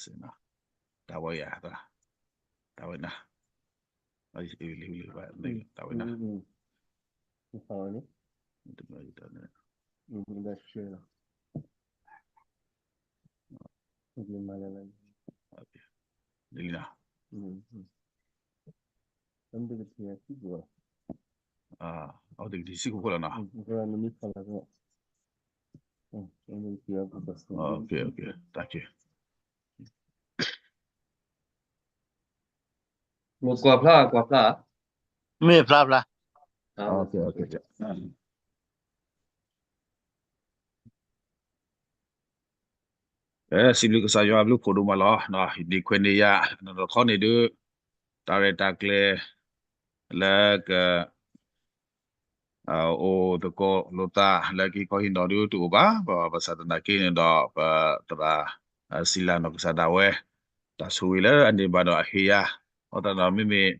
တၢ်ဝဲယၤ, တၢ်ဝဲနၤ, တၢ်ဝဲနၤ, တၢ်ကထံၣ်စံၣ်ကိၣ်လီၤနီၤ. မ့ၢ်ကွၢ်ဖျါ, ကွၢ်ဖျါ, မ့ၢ်ဖျါဖျါ. စံးဘျုးကစၢ်ယွၤအဘျုးဖှိၣ်ဒိၣ်မးလီၤ. ဒ့ခွဲးန့ၢ်ယၤ နီၢ်တခီန့ၣ်ဒုး တၢ်ရဲၣ်တၢ်ကျဲၤ လၢက အိၣ်သကိးလိာ်သးလၢကဟံၣ်ခီဟံၣ်နီၤဒုးတအိၣ်ဘၣ်. ဘၣ်ဆၣ်သနာ်က့န့ၣ်ဒီး ပသရၣ် စံလၤနီၢ်ကစၢ်ဒၣ်ဝဲ တၢ်ဆိၣ်ဂ့ၤလၢအန့ၢ်ဘၣ်ဒီးအဟ့ၣ်ယၤ, အဃိသတးဒီးမ့မ့ၢ်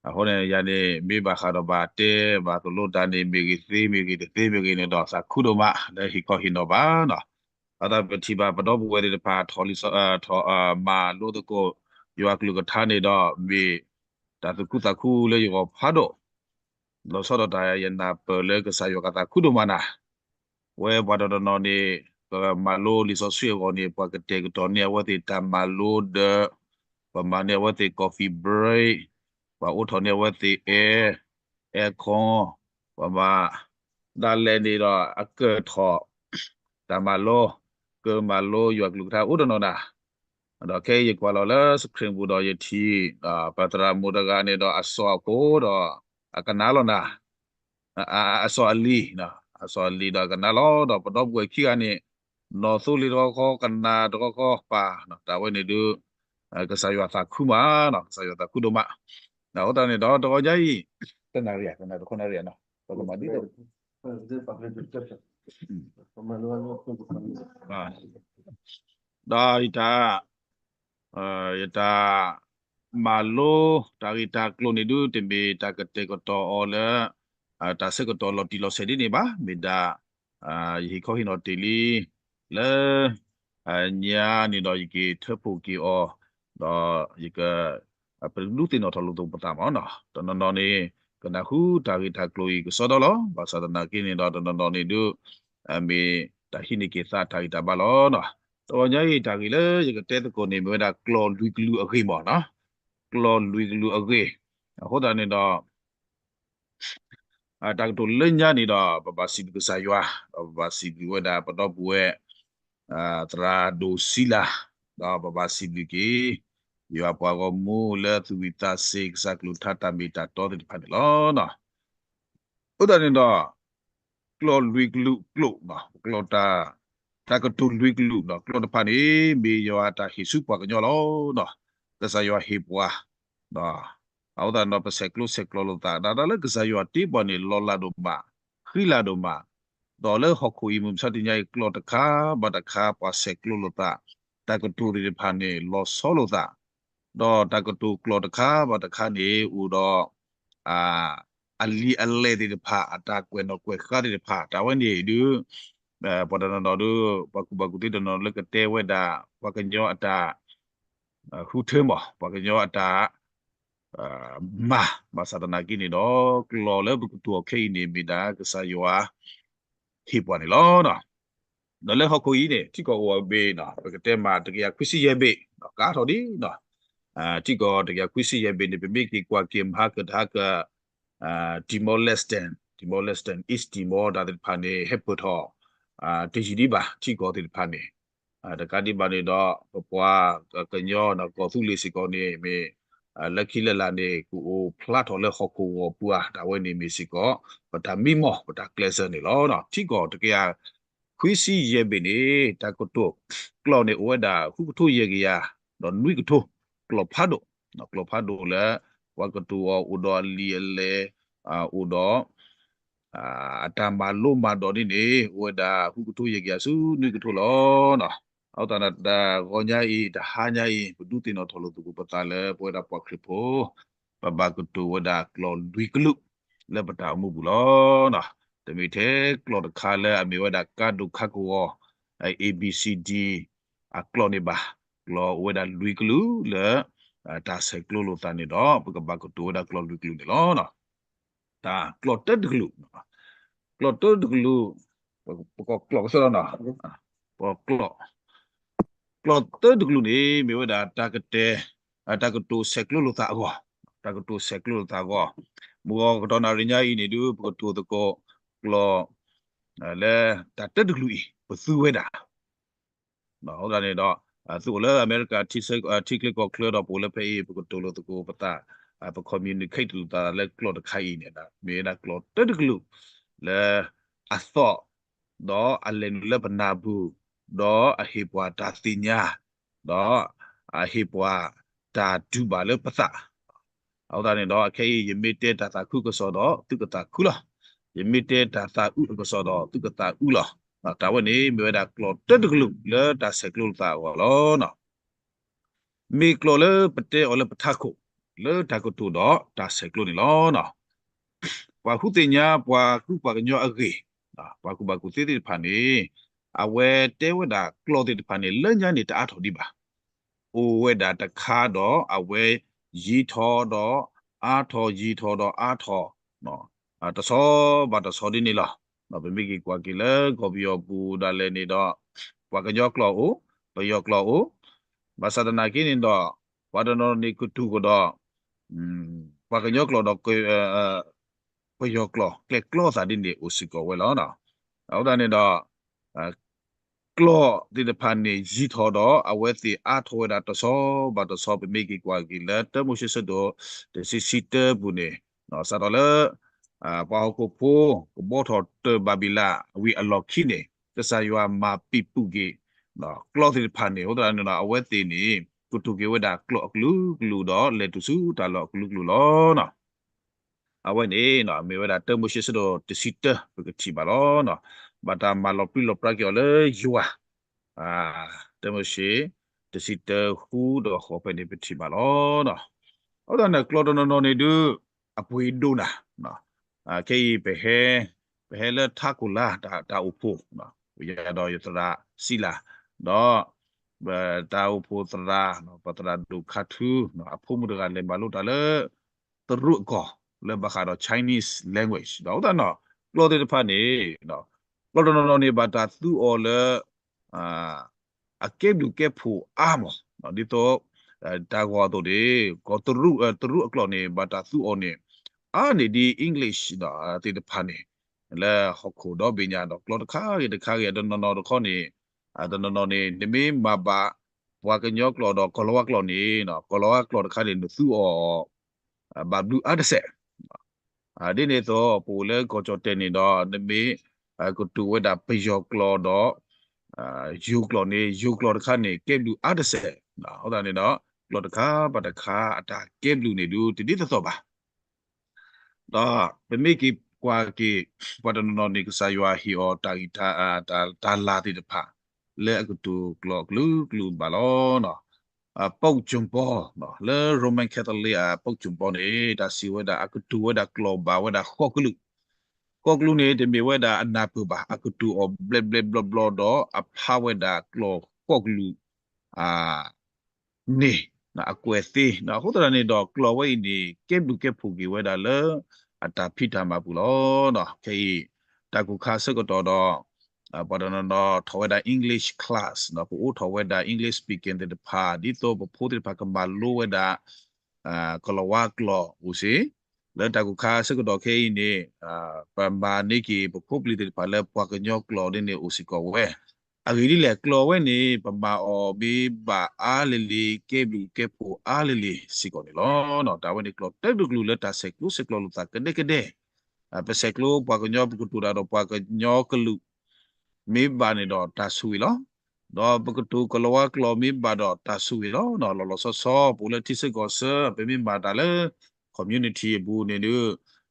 အဃိန့ၣ် ယၤန့ၣ် မ့ၢ်ဘၣ်ဃးဒီးဘၣ်တဲဘၣ်သိၣ်လိတၢ်န့ၣ် မ့ၢ်ဂ့ၤသ့မ့ၢ်ဂ့ၤတသ့မ့ၢ်ဂ့ၤန့ၣ်ဒီး သးခုဒိၣ်မး လၢဟံၣ်ခီဟံၣ်နီၤဘၣ်နီၤ. အဃိသတးပထံၣ်ဘၣ်ပဒီပုၢ်ဝဲၢ်သ့ၣ်တဖၣ် ထီၣ်လံ မၤလိသကိး ယွၤကလုၢ်ကထါန့ၣ်ဒီး မ့ၢ်တၢ်သူၣ်ခုသးခုလၢယဂီၢ်ဖးဒိၣ် လီၤဆီဒၣ်တၢ်ယနၢ်ပၢၢ်လၢကစၢ်ယွၤကသးခုဒိၣ်မးနၤ, ဝဲပှၤတနီၤနီၤန့ၣ် ပမၤလိလံာ်စီဆှံအဂီၢ်န့ၣ် ပှၤကတဲာ်ကတီၤန့ၢ်အဝဲသ့ၣ်တၢ်မၤလိဒီး ပမၤန့ၢ်အဝဲသ့ၣ် coffee break, ပှၤအိးထီၣ်န့ၢ်အဝဲသ့ၣ် air, aircon, ပမၤ ဒၣ်လဲာ်န့ၣ်ဒီး အကၢၢ်ထီၣ် တၢ်မၤလိ, ကမၤလိယွၤကလုၢ်ကထါအိၣ်တနီၤနၤ, ဒီးခဲအံၤယကွၢ်လီၤလၢ screen ပူၤဒီးယထံၣ် ပသရၣ်မုၣ်တဂၤန့ၣ်ဒီး အစီၤအကိဒီး အကနၣ်လီၤနၤ, အစီၤအလံၤ, အစီၤအလံၤဒီးအကနၣ်လီၤ, ဒီးပဒီပုၢ်ဝဲၢ်ခံဂၤန့ၣ် နီၢ်သိလ့ၣ်တခီခီ ကနၣ်တခီခီပၢ်, တၢ်ဝဲန့ၣ်ဒုး ကစၢ်ယွၤသးခုမး, ကစၢ်ယွၤသးခုဒိၣ်မး, အဃိသတးန့ၣ်ဒီး တဂီၤညါအံၤ တနၣ်ရံၣ်, တနၣ်ရံၣ်တခီနၣ်ရံၣ်နီၤ, ပကမၤဒ်သိး ဒီးယတၢ် ယတၢ်မၤလိတၢ်ဂ့ၢ်တၢ်ကျိၤန့ၣ်ဒုး တမ့ၢ်တၢ်ကတဲာ်ကတီၤအီၤလၢ တၢ်ဆၢကတီၢ်လီၤတံၢ်လီၤဆဲးဒ်န့ၣ်ဘၣ်, မ့ၢ်ဒၣ် ယဟ့ၣ်ခီဟ့ၣ်နီၤတ့ၢ်လံ လၢ ညါန့ၣ်ဒီး ယက့ၤထၢဖှိၣ်က့ၤအီၤ, ဒီးယက ပဒုးသ့ၣ်နီၣ်ထီၣ်လိာ်သကိးပသးမးနီၤ, တနီၤနီၤန့ၣ် ကနၢ်ဟူတၢ်ဂ့ၢ်တၢ်ကျိၤအံၤကစီဒီလီၤ, ဘၣ်ဆၣ်သနာ်က့န့ၣ်ဒီး တနီၤနီၤန့ၣ်ဒုး မ့ၢ်တၢ်ဟံးန့ၢ်က့ၤသးတၢ်ဂံၢ်တၢ်ဘါလီၤနီၤ. တဂီၤညါအံၤတၢ်ဂ့ၢ်လၢယကတဲသကိးန့ၣ် မ့ၢ်ဝဲဒၣ်ကျီၢ်လွံၢ်ကလုာ်အဂ့ၢ်မးနီၤ, ကျီၢ်လွံၢ်ကလုာ်အဂ့ၢ်, အဃိသတးန့ၣ်ဒီး တၢ်ကတိၤလၢညါန့ၣ်ဒီး ပဘၣ်စံးဘျုးကစၢ်ယွၤ, ဒီးပဘၣ်စံးဘျုးဝဲဒၣ်ပဒီပုၢ်ဝဲၢ် သရၣ်ဒိၣ်စံလၤ, ဒီးပဘၣ်စံးဘျုးက့ၤ ယွၤပှၤဂီၢ်မုၢ်လၢသူၣ်ဝံၣ်သးစ့ၤ ကစၢ်ကလုၢ်ကထါတၢ်မ့ၢ်တၢ်တီသ့ၣ်တဖၣ်န့ၣ်လီၤ. အဃိသတးန့ၣ်ဒီး ကျီၢ်လွံၢ်ကလုာ်ကျိာ်, ကျီၢ် တၢ်ကတိၤလွံၢ်ကလုာ်ဒီးကျီၢ်တဖၣ်န့ၣ် မ့ၢ်ယွၤအတၢ်ဟ့ၣ်ဆူပှၤကညီလီၤ. ကစၢ်ယွၤဟ့ၣ်ပှၤ အဃိသတးဒီးပဆဲးကျိးဆဲးကျၢလိာ်သး ဒၣ်တၢ်လၢကစၢ်ယွၤတ့ပှၤန့ၣ် လီၤလးဒိၣ်မး, ဃံလၤဒိၣ်မး, ဒီးလၢဟီၣ်ခိၣ်အံၤမုၢ်မဆါတနံၤညါအံၤ ကျီၢ်တခါဘၣ်တခါ ပှၤဆဲးကျိးလိာ်သး တၢ်ကတိၤသ့ၣ်တဖၣ်န့ၣ် လီၤဆီလိာ်သး, ဒီးတၢ်ကတိၤကျီၢ်တခါဘၣ်တခါန့ၣ် အိၣ်ဒီး အလံာ်အလဲၢ်သ့ၣ်တဖၣ် အတၢ်ကွဲးနီၣ်ကွဲးဃါသ့ၣ်တဖၣ် တၢ်ဝဲန့ၣ်ဒုး ပှၤတနီၤနီၤဒုး ပှၤကူၣ်ဘၣ်ကူၣ်သ့တနီၤလၢကတဲဝဲဒၣ် ပှၤကညီအတၢ် ဃုထၢမး ပှၤကညီအတၢ် မၤ ဘၣ်ဆၣ်သနာ်က့န့ၣ်ဒီး ကျီၢ်လၢပကတိၤအီၤခဲအံၤန့ၣ် မ့ၢ်ဒၣ်ကစၢ်ယွၤ ဟ့ၣ်ပှၤန့ၣ်လီၤ. ဒီးလၢဟီၣ်ခိၣ်အံၤန့ၣ် ထံကီၢ်အိၣ်အဘ့ၣ် ပကတဲမးတကယၤခွံဆံယဲၢ်ဘ့ၣ် ကါထီၣ်ဒံး ထံကီၢ်တကယၤခွံဆံယဲၢ်ဘ့ၣ်န့ၣ် ပမ့ၢ်က့ၤကွၢ်က့ၤမဟါကတဟါက Timor-Leste, Timor-Leste, East Timor တၢ်သ့ၣ်တဖၣ်န့ၣ် ဟဲပၢၢ်ထီၣ် တယံာ်ဒံးဘၣ် ထံကီၢ်သ့ၣ်တဖၣ်န့ၣ် တကးဒံးဘၣ်န့ၣ်ဒီး ပပှၤကညီကီၢ်သူလ့ၤစ့ၢ်ကီးန့ၣ် မ့ၢ် လၢခံလၢလာ်န့ၣ် ကအိၣ်ဖျါထီၣ်လၢဟီၣ်ခိၣ်ဂီၤပူၤဧါ တၢ်ဝဲန့ၣ်မ့ၢ်စ့ၢ်ကီး ပတၢ်မံမီၢ် ပတၢ်ကျဲးစၢးန့ၣ်လီၤ. ထံကီၢ်တကယၤခွံဆံယဲၢ်ဘ့ၣ်န့ၣ် တၢ်ကတိၤကျိာ်န့ၣ် အိၣ်ဝဲဒၣ်ဃုကထိယဲၢ်ကယၤ ဒီးနွံကထိ ကျိာ်ဖးဒိၣ် ကျိာ်ဖးဒိၣ်လၢ ပှၤကတိၤအီၤအိၣ်ဒီးအလံာ်အလဲၢ် အိၣ်ဒီး အတၢ်မၤလိမၤဒိးန့ၣ်န့ၣ် အိၣ်ဝဲဒၣ်ဃုကထိယဲၢ်ကယၤဆူနွံကထိလီၤ. အဃိသတးဒီးတဂီၤညါအံၤ တဟါညါအံၤ ပဒုးသ့ၣ်နီၣ်ထီၣ်လိာ်သကိးပသးလၢ ပဝဲဒၣ်ပှၤခရံာ်ဖိ ပဘၣ်ကတိၤဝဲဒၣ်ကျိာ်လွံၢ်ကလုာ် လၢပတၢ်အိၣ်မူပူၤလီၤ. တမ့ၢ်ထဲကျိာ်တခါလၢအမ့ၢ်ဝဲဒၣ်ကါဒိၣ်ခါကဝီၤ A B C D အကျိာ်န့ၣ်ဘၣ်. ကျိာ်အိၣ်ဝဲဒၣ်လွံၢ်ကလုာ်လၢ တၢ်ဆဲးကျိးလိာ်သးန့ၣ်ဒီး ပကဘၣ်ကတိၤဝဲဒၣ်ကျိာ်လွံၢ်ကလုာ်န့ၣ်လီၤ. တၢ်ကျိာ်တၢတကလုာ်, ကျိာ်တၢတကလုာ်, ပကိးကျိာ်ကစီဒီနီၤ, ပကျိာ် ကျိာ်တၢတကလုာ်န့ၣ် မ့ၢ်ဝဲဒၣ်တၢ်ကတဲ, တၢ်ကတိၤဆဲးကျိးလိာ်သးအဂီၢ်, တၢ်ကတိၤဆဲးကျိးလိာ်သးအဂီၢ်, မုၢ်ဂီၤကတီၢ်နၣ်ရံၣ်ညါအံၤန့ၣ်ဒုး ပကတိၤသကိးကျိာ် လၢတၢ်တၢတကလုာ်အံၤ ပသူဝဲဒၣ် အဃိသတးန့ၣ်ဒီး သုအိၣ်လၢအမဲရကၤ ထံချၢကီၢ်ချၢဒီး ပအိၣ်လၢဖဲအံၤ ပကတိၤလိာ်သကိးပသး, ပ communicate လိာ်သးလၢကျိာ်တခါအံၤန့ၣ် မ့ၢ်ဝဲဒၣ်ကျိာ်တၢတကလုာ် လၢအသီၣ် ဒီးအလဲၤနုာ်လၢပနၢ်ပူၤ, ဒီးအဟ့ၣ်ပှၤတၢ်သ့ၣ်ညါ, ဒီးအဟ့ၣ်ပှၤတၢ်တူၢ်ဘၣ်လၢပသး အဃိသတးန့ၣ်ဒီး အခဲအံၤ ယမ့ၢ်တဲတၢ်သးခုကစီၣ်ဒီး သုကသးခုလီၤ. ယမ့ၢ်တဲတၢ်သးအုးအကစီၣ်ဒီး သုကသးအုးလီၤ. တၢ်ဝဲန့ၣ် မ့ၢ်ဝဲဒၣ်ကျိာ်တၢတကလုာ်လၢတၢ်ဆဲးကျိးလိာ်သးအဂီၢ်လီၤ. မ့ၢ်ကျိာ်လၢပတဲအီၤလၢပထးခိၣ် လၢတၢ်ကတိၤဒီးတၢ်ဆဲးကျိးန့ၣ်လီၤ. ပှၤဃုသ့ၣ်ညါပှၤဃုပှၤကညီအဂ့ၢ်, ပှၤကူၣ်ဘၣ်ကူၣ်သ့သ့ၣ်တဖၣ်န့ၣ် အဝဲတဲဝဲဒၣ်ကျိာ်သ့ၣ်တဖၣ်န့ၣ် လၢညါန့ၣ်တအါထီၣ်ဒံးဘၣ်. အိၣ်ဝဲဒၣ်တခါဒီး အဝဲယံာ်ထီၣ်ဒီး အါထီၣ်ယံာ်ထီၣ်ဒီးအါထီၣ် တဆီဘၣ်တဆီဒ်န့ၣ်လီၤ. ပမ့ၢ်က့ၤကွၢ်က့ၤလၢကီၢ်ပယီၤပူၤဒၣ်လဲာ်န့ၣ်ဒီး ပှၤကညီကျိာ်အိၣ်, ပယီၤကျိာ်အိၣ်, ဘၣ်ဆၣ်သနာ်က့န့ၣ်ဒီး ပှၤတနီၤန့ၣ်ကတိၤကဒီး ပှၤကညီကျိာ်ဒီး ပယီၤကျိာ် ကျဲကျီသးဒ်န့ၣ်အိၣ်စ့ၢ်ကီးဝဲလီၤ. အဃိသတးန့ၣ်ဒီး ကျိာ်သ့ၣ်တဖၣ်န့ၣ်ယံာ်ထီၣ်ဒီး အဝဲသ့ၣ်အါထီၣ်ဝဲဒၣ်တဆီဘၣ်တဆီ ပမ့ၢ်က့ၤကွၢ်က့ၤလၢ တၢမိၤၡ့ဆၢဒိၣ် တဆံဆံတၢပူၤန့ၣ် စးထီၣ်လၢ ပှၤဟီၣ်ခိၣ်ဖိ ကဘီထီၣ်တၢၢ်ဘၤဘံၤလးဝံၤအလီၢ်ခံန့ၣ် ကစၢ်ယွၤမၤပံာ်ပူၤက့ၤ ကျိာ်သ့ၣ်တဖၣ်န့ၣ် အဃိသတးန့ၣ်ဒီး အဝဲသ့ၣ်န့ၣ် ကတိၤက့ၤဝဲဒၣ်ကျိာ်အကလုာ်ကလုာ်ဒီး လဲၤတုၤဆူတၢ်လီၢ်အကလုာ်ကလုာ်လီၤ. အဝဲန့ၣ် မ့ၢ်ဝဲဒၣ်တၢမိၤၡ့ဆၢဒိၣ်တဆံတၢ ပကထံၣ်ဘၣ်လီၤ. ဘၣ်တၢ်မၤလီၤပြံလီၤပြါက့ၤအီၤလၢယွၤ တၢမိၤၡ့ တဆံတၢဃုဒီးဃိးဖဲန့ၣ် ပထံၣ်ဘၣ်လီၤ. အဃိသတးန့ၣ် ကျိာ်တနီၤနီၤန့ၣ်ဒုး အပှ့ၤဒိၣ်နၤ, ခဲအံၤ ပဟဲလၢထးခိၣ်လါ တၢ်အိၣ်ဖှိၣ် ယၤဒီးယသရၣ်စံလၤ ဒီး တၢ်အိၣ်ဖှိၣ်သရၣ် ပသရၣ်ဒိၣ်ခါထူ အဖိမုၣ်တဂၤလဲၤမၤလိတၢ်လၢ တရူးအကီၢ် လၢဘၣ်ဃးဒီး Chinese language ဒီးအဃိသတးန့ၣ် ကျိာ်သ့ၣ်တဖၣ်န့ၣ် ကျိာ်တနီၤနီၤန့ၣ် ဘၣ်တၢ်သူအီၤလၢ အကဲဘျုးကဲဖှိၣ်အါမး ဒ်သိး တၢ်ဂီၤအသိးန့ၣ် ကီၢ်တရူး တရူးအကျိာ်န့ၣ် ဘၣ်တၢ်သူအီၤန့ၣ် အါန့ၢ်ဒ် English သ့ၣ်တဖၣ်န့ၣ် လၢဟီၣ်ခိၣ်ဒီဘ့ၣ်ညါဒီး ကျိာ်တခါဂ့ၤတခါဂ့ၤ တနီၤနီၤတခီန့ၣ် တနီၤနီၤန့ၣ် နမ့ၢ်မၤဘၣ် ပှၤကညီကျိာ်ဒီးကီၢ်လီၤဝါကျိာ်န့ၣ် ကီၢ်လီၤဝါကျိာ်တခါန့ၣ် နသူအီၤ ဘၣ်ဘျုးအါတစဲး ဒ်န့ၣ်အသိး ပအိၣ်လၢကီၢ်ကၠီၣ်တဲာ်န့ၣ်ဒီး နမ့ၢ် ကတိၤဝဲဒၣ်ပယီၤကျိာ်ဒီး ယိၤကျိာ်န့ၣ် ယိၤကျိာ်တခါန့ၣ် ကဲဘျုးအါတစဲး အဃိသတးန့ၣ်ဒီး ကျိာ်တခါဘၣ်တခါ အတၢ်ကဲဘျုးန့ၣ်ဒုး တဒ်သိးသိးဘၣ် ဒီးပမ့ၢ်က့ၤကွၢ်က့ၤ ပှၤတနီၤနီၤန့ၣ် ကစၢ်ယွၤဟ့ၣ်အီၤတၢ်ဂံၢ် တၢ်လၤသ့ၣ်တဖၣ် လၢအကတိၤကျိာ်အကလုာ်ကလုာ်ဘၣ်လီၤ. ပုပ် John Paul လၢ Roman Catholic အ ပုပ် John Paul န့ၣ် တၢ်စံးဝဲဒၣ် အကတိၤဝဲဒၣ်ကျိာ်ဘၣ်ဝဲဒၣ်ဃိးကလုာ်, ဃိးကလုာ်န့ၣ် တမ့ၢ်ဝဲဒၣ်အနၢ်ပၢၢ်ဘၣ်, အကတိၤအီၤဘျဲးဘျဲးဘျီဘျီဒီး အဖျါဝဲဒၣ်ကျိာ်ဃိးကလုာ် န့ၣ် အကွဲးသ့, အဃိသတးန့ၣ်ဒီး ကျိာ်ဝဲအံၤန့ၣ် ကဲဘျုးကဲဖှိၣ်က့ၤဝဲဒၣ်လၢ အတၢ်ဖံးတၢ်မၤပူၤလီၤ. ခဲအံၤ တၢ်ကိၢ်ခါဆၢကတီၢ်ဒီး ပှၤတနီၤနီၤထီၣ်ဝဲဒၣ် English class ပအိးထီၣ်ဝဲဒၣ် English speaking သ့ၣ်တဖၣ် ဒ်သိးပဖိသ့ၣ်တဖၣ်ကမၤလိဝဲဒၣ် ကီၢ်လီၤဝါကျိာ်အိၣ်စ့ၢ်, လၢတၢ်ကိၢ်ခါဆၢကတီၢ်ခဲအံၤန့ၣ် ပမၤန့ၢ်က့ၤ ပဖိပလံၤသ့ၣ်တဖၣ်လၢပှၤကညီကျိာ်ဒ်န့ၣ်အိၣ်စ့ၢ်ကီးဝဲ, အဂ့ၢ်ဒ်လဲၣ် ကျိာ်ဝဲန့ၣ် ပမၤအီၤမ့ၢ်ဘၣ်အါလံၤလံၤ ကဲဘျုးကဲဖှိၣ်အါလံၤလံၤစ့ၢ်ကီးန့ၣ်လီၤ. တၢ်ဝဲန့ၣ် ကျိာ်တၢတကလုာ်လၢတၢ်ဆဲးကျိးဆဲးကျိးလိာ်သးကဒဲကဒဲ, ပဆဲးကျိးပှၤကညီ ပကတိၤတၢ်ဒီးပှၤကညီကလုာ် မ့ၢ်ဘၣ်န့ၣ်ဒီးတၢ်ဆိၣ်ဂ့ၤလီၤ. ဒီးပကတိၤကီၢ်လီၤဝါကျိာ်မ့ၢ်ဘၣ်ဒီးတၢ်ဆိၣ်ဂ့ၤလီၤ. လီၤလီၤဆီဆီ ပအိၣ်လၢထံဆၢကီၢ်ဆၢ ပမ့ၢ်မၤတၢ်လၢ community အပူၤန့ၣ်ဒုး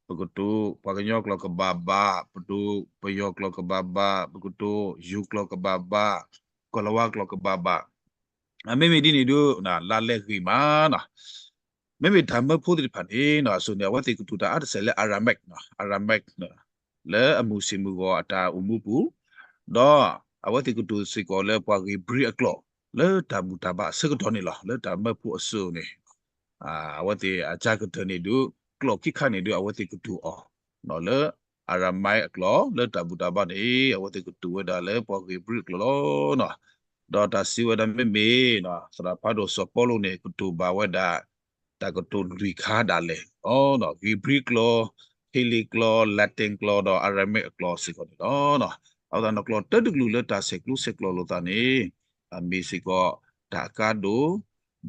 ပကတိၤပှၤကညီကျိာ်ကဘၣ်ဘၣ်, ပကတိၤပယီၤကျိာ်ကဘၣ်ဘၣ်, ပကတိၤယိၤကျိာ်ကဘၣ်ဘၣ်, ကီၢ်လီၤဝါကျိာ်ကဘၣ်ဘၣ်, မ့မ့ၢ်ဒ်န့ၣ်ဒုး လါလဲဂ့ၤမးနီၤ မ့မ့ၢ်တၢ်မၢဖိသ့ၣ်တဖၣ်န့ၣ် အစိၤန့ၣ် အဝဲသ့ၣ်ကတိၤတၢ်အါတစဲးလၢ Aramaic, Aramaic လၢအမုၢ်ဆ့ၣ်မုၢ်ဂီၤအတၢ်အိၣ်မူပူၤ, ဒီးအဝဲသ့ၣ်ကတိၤစ့ၢ်ကီးလၢပှၤဧ့ၤဘြံၤအကျိာ်, လၢတၢ်ဘူၣ်တၢ်ဘါအဆၢကတီၢ်န့ၣ်လီၤ. လၢတၢ်မၢဖိအစိၤန့ၣ် အဝဲသ့ၣ်အကါကတၢၢ်န့ၣ်ဒုး ကျိာ်ခံခါန့ၣ်ဒုး အဝဲသ့ၣ်ကတိၤအီၤ လၢ Aramaic အကျိာ်, လၢတၢ်ဘူၣ်တၢ်ဘါန့ၣ် အဝဲသ့ၣ်ကတိၤဝဲဒၣ်လၢပှၤဧ့ၤဘြံၤအကျိာ်လီၤ. ဒီးတၢ်စံးဝဲဒၣ်မ့မ့ၢ် သရၣ်ဖးဒိၣ်စီၤပီလူးန့ၣ် ကတိၤဘၣ်ဝဲဒၣ် တၢ်ကတိၤလွံၢ်ခါဒၣ်လဲာ်, ဧ့ၤဘြံၤကျိာ်, ဟ့လ့ၣ်ကျိာ်, Latin ကျိာ် ဒီး Aramaic အကျိာ်စ့ၢ်ကီးန့ၣ်လီၤ. အဃိသတးန့ၣ် ကျိာ်တၢတကလုာ်လၢတၢ်ဆဲးကျိးဆဲးကျၢလိာ်သးန့ၣ် အမ့ၢ်စ့ၢ်ကီးတၢ်အကါဒိၣ်,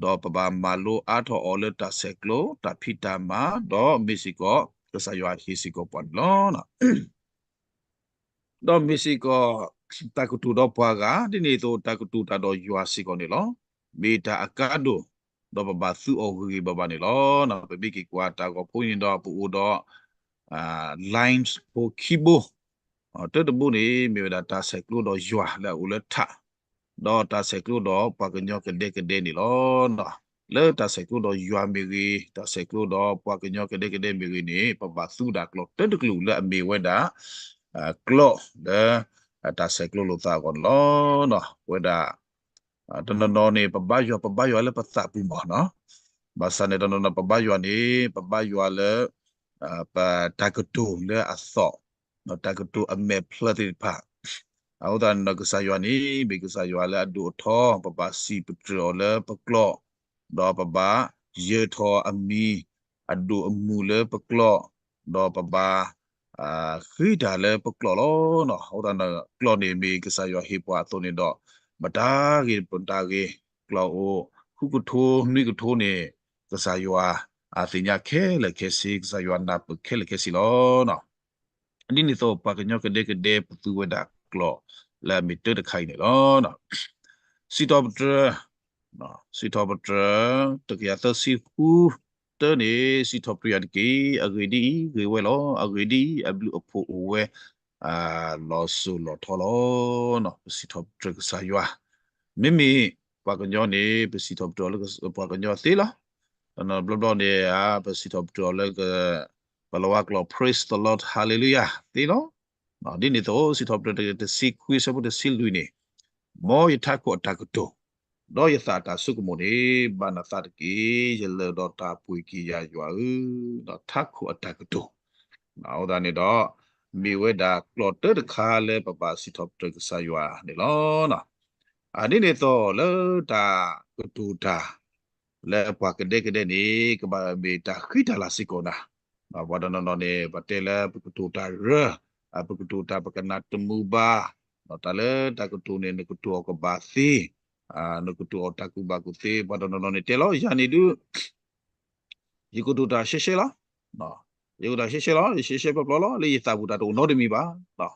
ဒီးပဘၣ်မၤလိအါထီၣ်အီၤလၢတၢ်ဆဲးကျိး, တၢ်ဖံးတၢ်မၤ, ဒီးမ့ၢ်စ့ၢ်ကီး ကစၢ်ယွၤဟ့ၣ်စ့ၢ်ကီးပှၤန့ၣ်လီၤ. ဒီးမ့ၢ်စ့ၢ်ကီး တၢ်ကတိၤဒီးပှၤဂၤ, ဒ်န့ၣ်အသိး တၢ်ကတိၤတၢ်ဒီးယွၤစ့ၢ်ကီးန့ၣ်လီၤ. မ့ၢ်တၢ်အကါဒိၣ်, ဒီးပဘၣ်သူအီၤဂ့ၤဂ့ၤဘၣ်ဘၣ်န့ၣ်လီၤ. ပမ့ၢ်က့ၤကွၢ်တၢ်ဂီၤဖိန့ၣ်ဒီး ပအိၣ်ဒီး lines ဖိခံဘိ, တၢတဘိန့ၣ် မ့ၢ်ဝဲဒၣ်တၢ်ဆဲးကျိးဒီးယွၤလၢအအိၣ်လၢထး, ဒီးတၢ်ဆဲးကျိးဒီးပှၤကညီကဒဲကဒဲန့ၣ်လီၤ. လၢတၢ်ဆဲးကျိးဒီးယွၤမ့ၢ်ဂ့ၤ, တၢ်ဆဲးကျိးဒီးပှၤကညီကဒဲကဒဲမ့ၢ်ဂ့ၤန့ၣ် ပဘၣ်သူဒၣ်ကျိာ်တၢတကလုာ်လၢအမ့ၢ်ဝဲဒၣ် ကျိာ်လၢ တၢ်ဆဲးကျိးလိာ်သးအဂီၢ်န့ၣ်လီၤ. ဝဲဒၣ် တနီၤနီၤန့ၣ် ပဘါယွၤ ပဘါယွၤလၢပသးပူၤမးနီၤ. ဘၣ်ဆၣ်န့ၣ် တနီၤနီၤ ပဘါယွၤန့ၣ် ပဘါယွၤလၢ ပတၢ်ကတိၤလၢအသီၣ်, တၢ်ကတိၤအမဲာ်ဖျၢၣ်သ့ၣ်တဖၣ်, အဃိသတးန့ၣ်ဒီး ကစၢ်ယွၤန့ၣ် မ့ၢ်ကစၢ်ယွၤလၢအဒိၣ်အထီ, ပဘၣ်စံးပတြၢၤအီၤလၢပကျိာ်, ဒီးပဘၣ်ယၢၤထီၣ်အမံၤ အဒိၣ်အမုၢ်လၢပကျိာ်, ဒီးပဘၣ် ဃ့တၢ်လၢပကျိာ်လီၤ. အဃိသတးန့ၣ် ကျိာ်န့ၣ်မ့ၢ်ကစၢ်ယွၤဟ့ၣ်ပှၤအသိးန့ၣ်ဒီး မတၤဂ့ၤမတၤဂ့ၤ, ကျိာ်အိၣ် ဃုကထိနွံကထိန့ၣ် ကစၢ်ယွၤအသ့ၣ်ညါခဲလၢာ်ခဲဆ့, ကစၢ်ယွၤနၢ်ပၢၢ်ခဲလၢာ်ခဲဆ့လီၤ. ဒ်န့ၣ်အသိး ပှၤကညီကဒဲကဒဲပသူဝဲဒၣ်ကျိာ်လၢအမ့ၢ်တၢတခါအံၤန့ၣ်လီၤ. စံးထီၣ်ပတြၢၤ, စံးထီၣ်ပတြၢၤ တကယၤသၢဆံဃု တၢန့ၣ် စံးထီၣ်ပတြၢၤယၤတက့ၢ်. အဂ့ၢ်ဒ်အံၤ, ဂ့ၤဝဲလီၤ. အဂ့ၢ်ဒ်အံၤ, အဘျုးအဖှိၣ်အိၣ်ဝဲ လီၤစိၤလီၤထီလီၤ. ပစံးထီၣ်ပတြၢၤကစၢ်ယွၤ, မ့မ့ၢ်ပှၤကညီန့ၣ် ပစံးထီၣ်ပတြၢၤလၢပှၤကညီသ့လီၤ. တနီၤဘျီဘျီန့ၣ် ပစံးထီၣ်ပတြၢၤလၢ ပလဝါကျိာ် Praise the Lord, Hallelujah သ့လီၤ. ဒ်န့ၣ်အသိး စံးထီၣ်ပတြၢၤတဆံခွံအဆၢဖိတဆံလွံၢ်န့ၣ်, မ်ယထးခိၣ်အတၢ်ကတိၤ, ဒီးယသးအတၢ်ဆိကမိၣ်န့ၣ် ဘၣ်နသးတက့ၢ်. ယလၢၢ်ဒီးတၢ်ပှ့ၤက့ၤယၤယွၤဧၢ, ဒီးထးခိၣ်အတၢ်ကတိၤ, အဃိသတးန့ၣ်ဒီး မ့ၢ်ဝဲဒၣ်ကျိာ်တၢတခါလၢပဘၣ်စံးထီၣ်ပတြၢၤကစၢ်ယွၤန့ၣ်လီၤ. ဒ်န့ၣ်အသိးလၢတၢ်ကတိၤတၢ် လၢပှၤကဒဲကဒဲန့ၣ် ကဘၣ်မ့ၢ်တၢ်ဃံတၢ်လၤစ့ၢ်ကီးနၤ. ပှၤတနီၤနီၤန့ၣ် ပတဲလၢပကတိၤတၢ်ရၢ, ပကတိၤတၢ်ပကနၣ်တမုာ်ဘၣ်, တၢ်လၢတၢ်ကတိၤန့ၣ် နကတိၤအီၤကဘၣ်သ့, နကတိၤအီၤတၢ်ကူၣ်ဘၣ်ကူၣ်သ့, ပှၤတနီၤနီၤန့ၣ်တဲလီၤ ယၤန့ၣ်ဒုး ယကတိၤတၢ်ရှဲရှဲလီၤ. ယကတိၤတၢ်ရှဲရှဲလီၤ, ယရှဲရှဲပျီပျီလီၤ, လၢယသးပူၤတၢ်တအိၣ်နီတမံၤဘၣ်.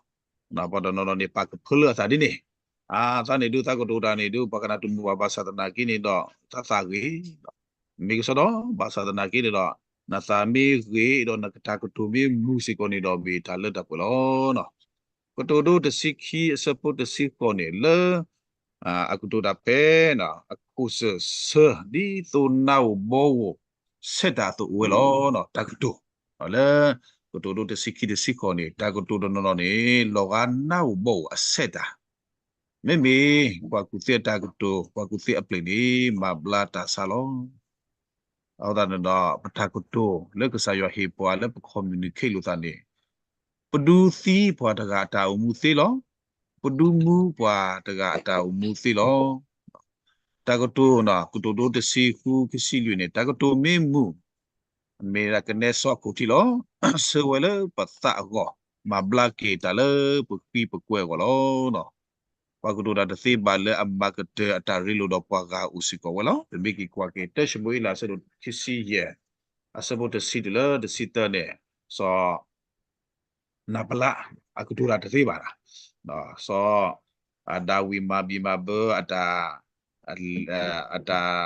ပှၤတနီၤနီၤန့ၣ် ပာ်ကဖၢလၢအသးဒ်န့ၣ်, အသးန့ၣ်ဒုး သးကတိၤတၢ်န့ၣ်ဒုး ပှၤကနၣ်တမုာ်ဘၣ် ဘၣ်ဆၣ်သနာ်က့န့ၣ်ဒီး သးသးဂ့ၤ, မ့ၢ်ကစီဒီ ဘၣ်ဆၣ်သနာ်က့န့ၣ်ဒီး နသးမ့ၢ်ဂ့ၤဒီး နကတၢ်ကတိၤမ့ၢ်မုာ်စ့ၢ်ကီးန့ၣ်ဒီး မ့ၢ်တၢ်လၢတၢ်ပှဲၤလီၤ. ကတိၤဒိတဆံခံအဆၢဖိတဆံဃိးန့ၣ် လၢ အကတိၤတၢ်ဖဲ အခိၣ်စၢၢ်ဆၢ ဒ်သိးနါဧိၤဘီဧိၤ ဆဲးတၢ်အသိးအိၣ်ဝဲလီၤ. တၢ်ကတိၤ လၢ ကတိၤဒိတဆံခံတဆံဃိးန့ၣ် တၢ်ကတိၤတနီၤနီၤန့ၣ် လီၤဂာ်နါဧိၤဘီဧိၤအဆဲးတၢ်, မ့မ့ၢ် ပှၤကူၣ်သ့အတၢ်ကတိၤ ပှၤကူၣ်သ့အပျ့ၤန့ၣ် မၤဘျါတၢ်ဆါလီၤ. အဃိသတးန့ၣ်ဒီး ပတၢ်ကတိၤလၢကစၢ်ယွၤဟ့ၣ်ပှၤလၢပ communicate လိာ်သးန့ၣ် ပဒုးသံပှၤတဂၤအတၢ်အိၣ်မူသ့လီၤ. ပဒုးမူပှၤတဂၤအတၢ်အိၣ်မူသ့လီၤ. တၢ်ကတိၤ ကတိၤဒိတဆံဃု ခံဆံလွံၢ်န့ၣ် တၢ်ကတိၤမ့ၢ်မုာ် မ့ၢ်ဒၣ်ကနဲစီခိၣ်ထံလီၤ. ဆၢဝဲလၢပသးအဂီၢ် မၤဘျါက့ၤတၢ်လၢပဃံပကွဲအဂီၢ်လီၤ. ပှၤကတိၤတၢ်တသ့ဘၣ်လၢအမၤကတၢၢ်အတၢ်ရ့လိာ်ဒီးပှၤဂၤအိၣ်စ့ၢ်ကီးဝဲလီၤ. ပမ့ၢ်က့ၤကွၢ်က့ၤ တၢၡမူၤအ့လး အဆၢဒိၣ်ခံဆံယဲၢ် အဆၢဖိတဆံတုၤလၢတဆံသၢန့ၣ် စီၤ နၤဘလး အကတိၤတၢ်တသ့ဘၣ်. စီၤ ဒၤဝံးမၤဘံၣ်မၤဘၢအတၢ် အတၢ်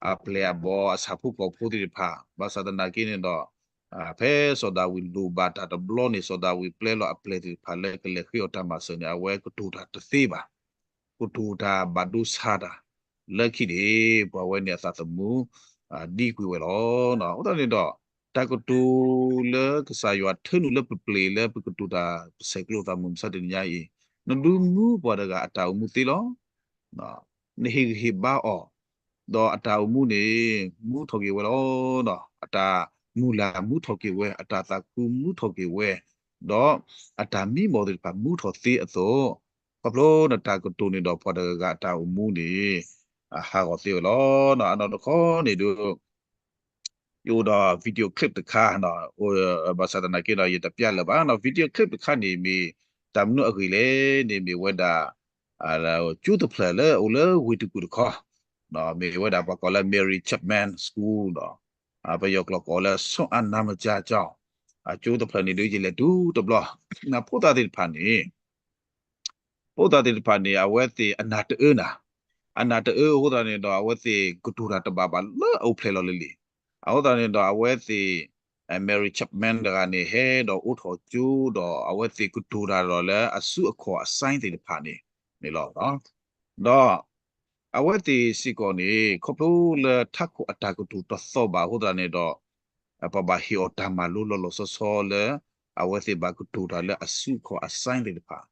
အပျဲၢ်အဘီၣ်အဆၣ်ဖိကီၢ်ဖိသ့ၣ်တဖၣ် ဘၣ်ဆၣ်သနာ်က့န့ၣ်ဒီး ဖဲစီၤဒၤဝံးလိၣ်ဘၣ်တၢ်တဘျီန့ၣ် စီၤဒၤဝံးပျဲလီၤအပျဲၢ်သ့ၣ်တဖၣ်လၢကလဲၤဃ့အီၤတၢ်မၤစၢၤန့ၣ် အဝဲကတိၤတၢ်တသ့ဘၣ်. ကတိၤတၢ်ဘၣ်ဒိဆါတၢ် လၢခံန့ၣ် ပှၤဝဲန့ၣ်အသးသမူ ဒံကွံာ်ဝဲလီၤ. အဃိသတးန့ၣ်ဒီး တၢ်ကတိၤလၢကစၢ်ယွၤထၢနုာ်လၢပပျ့ၤလၢပကတိၤတၢ် ပဆဲးကျိးသးမုာ်မဆါတနံၤညါအံၤ နဒုးမူပှၤတဂၤအတၢ်အိၣ်မူသ့လီၤ. နဟ့ၣ်ဂံၢ်ဟ့ၣ်ဘါအီၤ, ဒီးအတၢ်အိၣ်မူန့ၣ် မူထီၣ်က့ၤဝဲလီၤ. အတၢ်မုၢ်လၢ်မူထီၣ်က့ၤဝဲ, အတၢ်သးခုမူထီၣ်က့ၤဝဲ, ဒီးအတၢ်မံမီၢ်သ့ၣ်တဖၣ်မူထီၣ်သ့အသိး, ခီဖျိနတၢ်ကတိၤန့ၣ်ဒီးပှၤတဂၤဂၤအတၢ်အိၣ်မူန့ၣ် ဟးဂီၤသ့ဝဲလီၤ. အနီၢ်တခီန့ၣ်ဒုး ယအိၣ်ဒီး video clip တခါ, ဘၣ်ဆၣ်သနာ်က့ဒီး ယတပျဲလၢၤဘၣ်. video clip တခါန့ၣ်မ့ၢ် တၢ်မနုၤအဂ့ၢ်လဲၣ်န့ၣ် မ့ၢ်ဝဲဒၣ် ကၠိတဖျၢၣ်လၢအိၣ်လၢဝ့ၢ်တကူၣ်တခီ, မ့ၢ်ဝဲဒၣ်ပှၤကိးလၢ Mary Chapman School ဒီး ပယီၤကျိာ်ကိးလၢ ဆွမ်းအားနာမကျားကျောင်း အကၠိတဖျၢၣ်န့ၣ်ဒုး ယလဲၤတုၤတဘျီ, ဖိသၣ်သ့ၣ်တဖၣ်န့ၣ် ဖိသၣ်သ့ၣ်တဖၣ်န့ၣ် အဝဲသ့ၣ်အနၢ်တအၢနၤ, အနၢ်တအၢအဃိသတးန့ၣ်ဒီး အဝဲသ့ၣ်ကတိၤတၢ်တဘၣ်ဘၣ်လၢအအိၣ်ဖျဲၣ်လီၤလံလံ. အဃိသတးန့ၣ်ဒီး အဝဲသ့ၣ် Mary Chapman တဂၤန့ၣ် ဟဲဒီးအိးထီၣ်ကၠိဒီး အဝဲသ့ၣ်ကတိၤတၢ်ဒီးလၢအစုအခီၣ်အsignသ့ၣ်တဖၣ်န့ၣ်န့ၣ်လီၤ. ဒီး အဝဲသ့ၣ်စ့ၢ်ကီးန့ၣ် ခီဖျိလၢထးခိၣ်အတၢ်ကတိၤတသီဘၣ်အဃိသတးန့ၣ်ဒီး ပဘၣ်ဟ့ၣ်အီၤတၢ်မၤလိလီၤလီၤဆီဆီလၢ အဝဲသ့ၣ်ဘၣ်ကတိၤတၢ်လၢအစုအခီၣ်အsignသ့ၣ်တဖၣ်,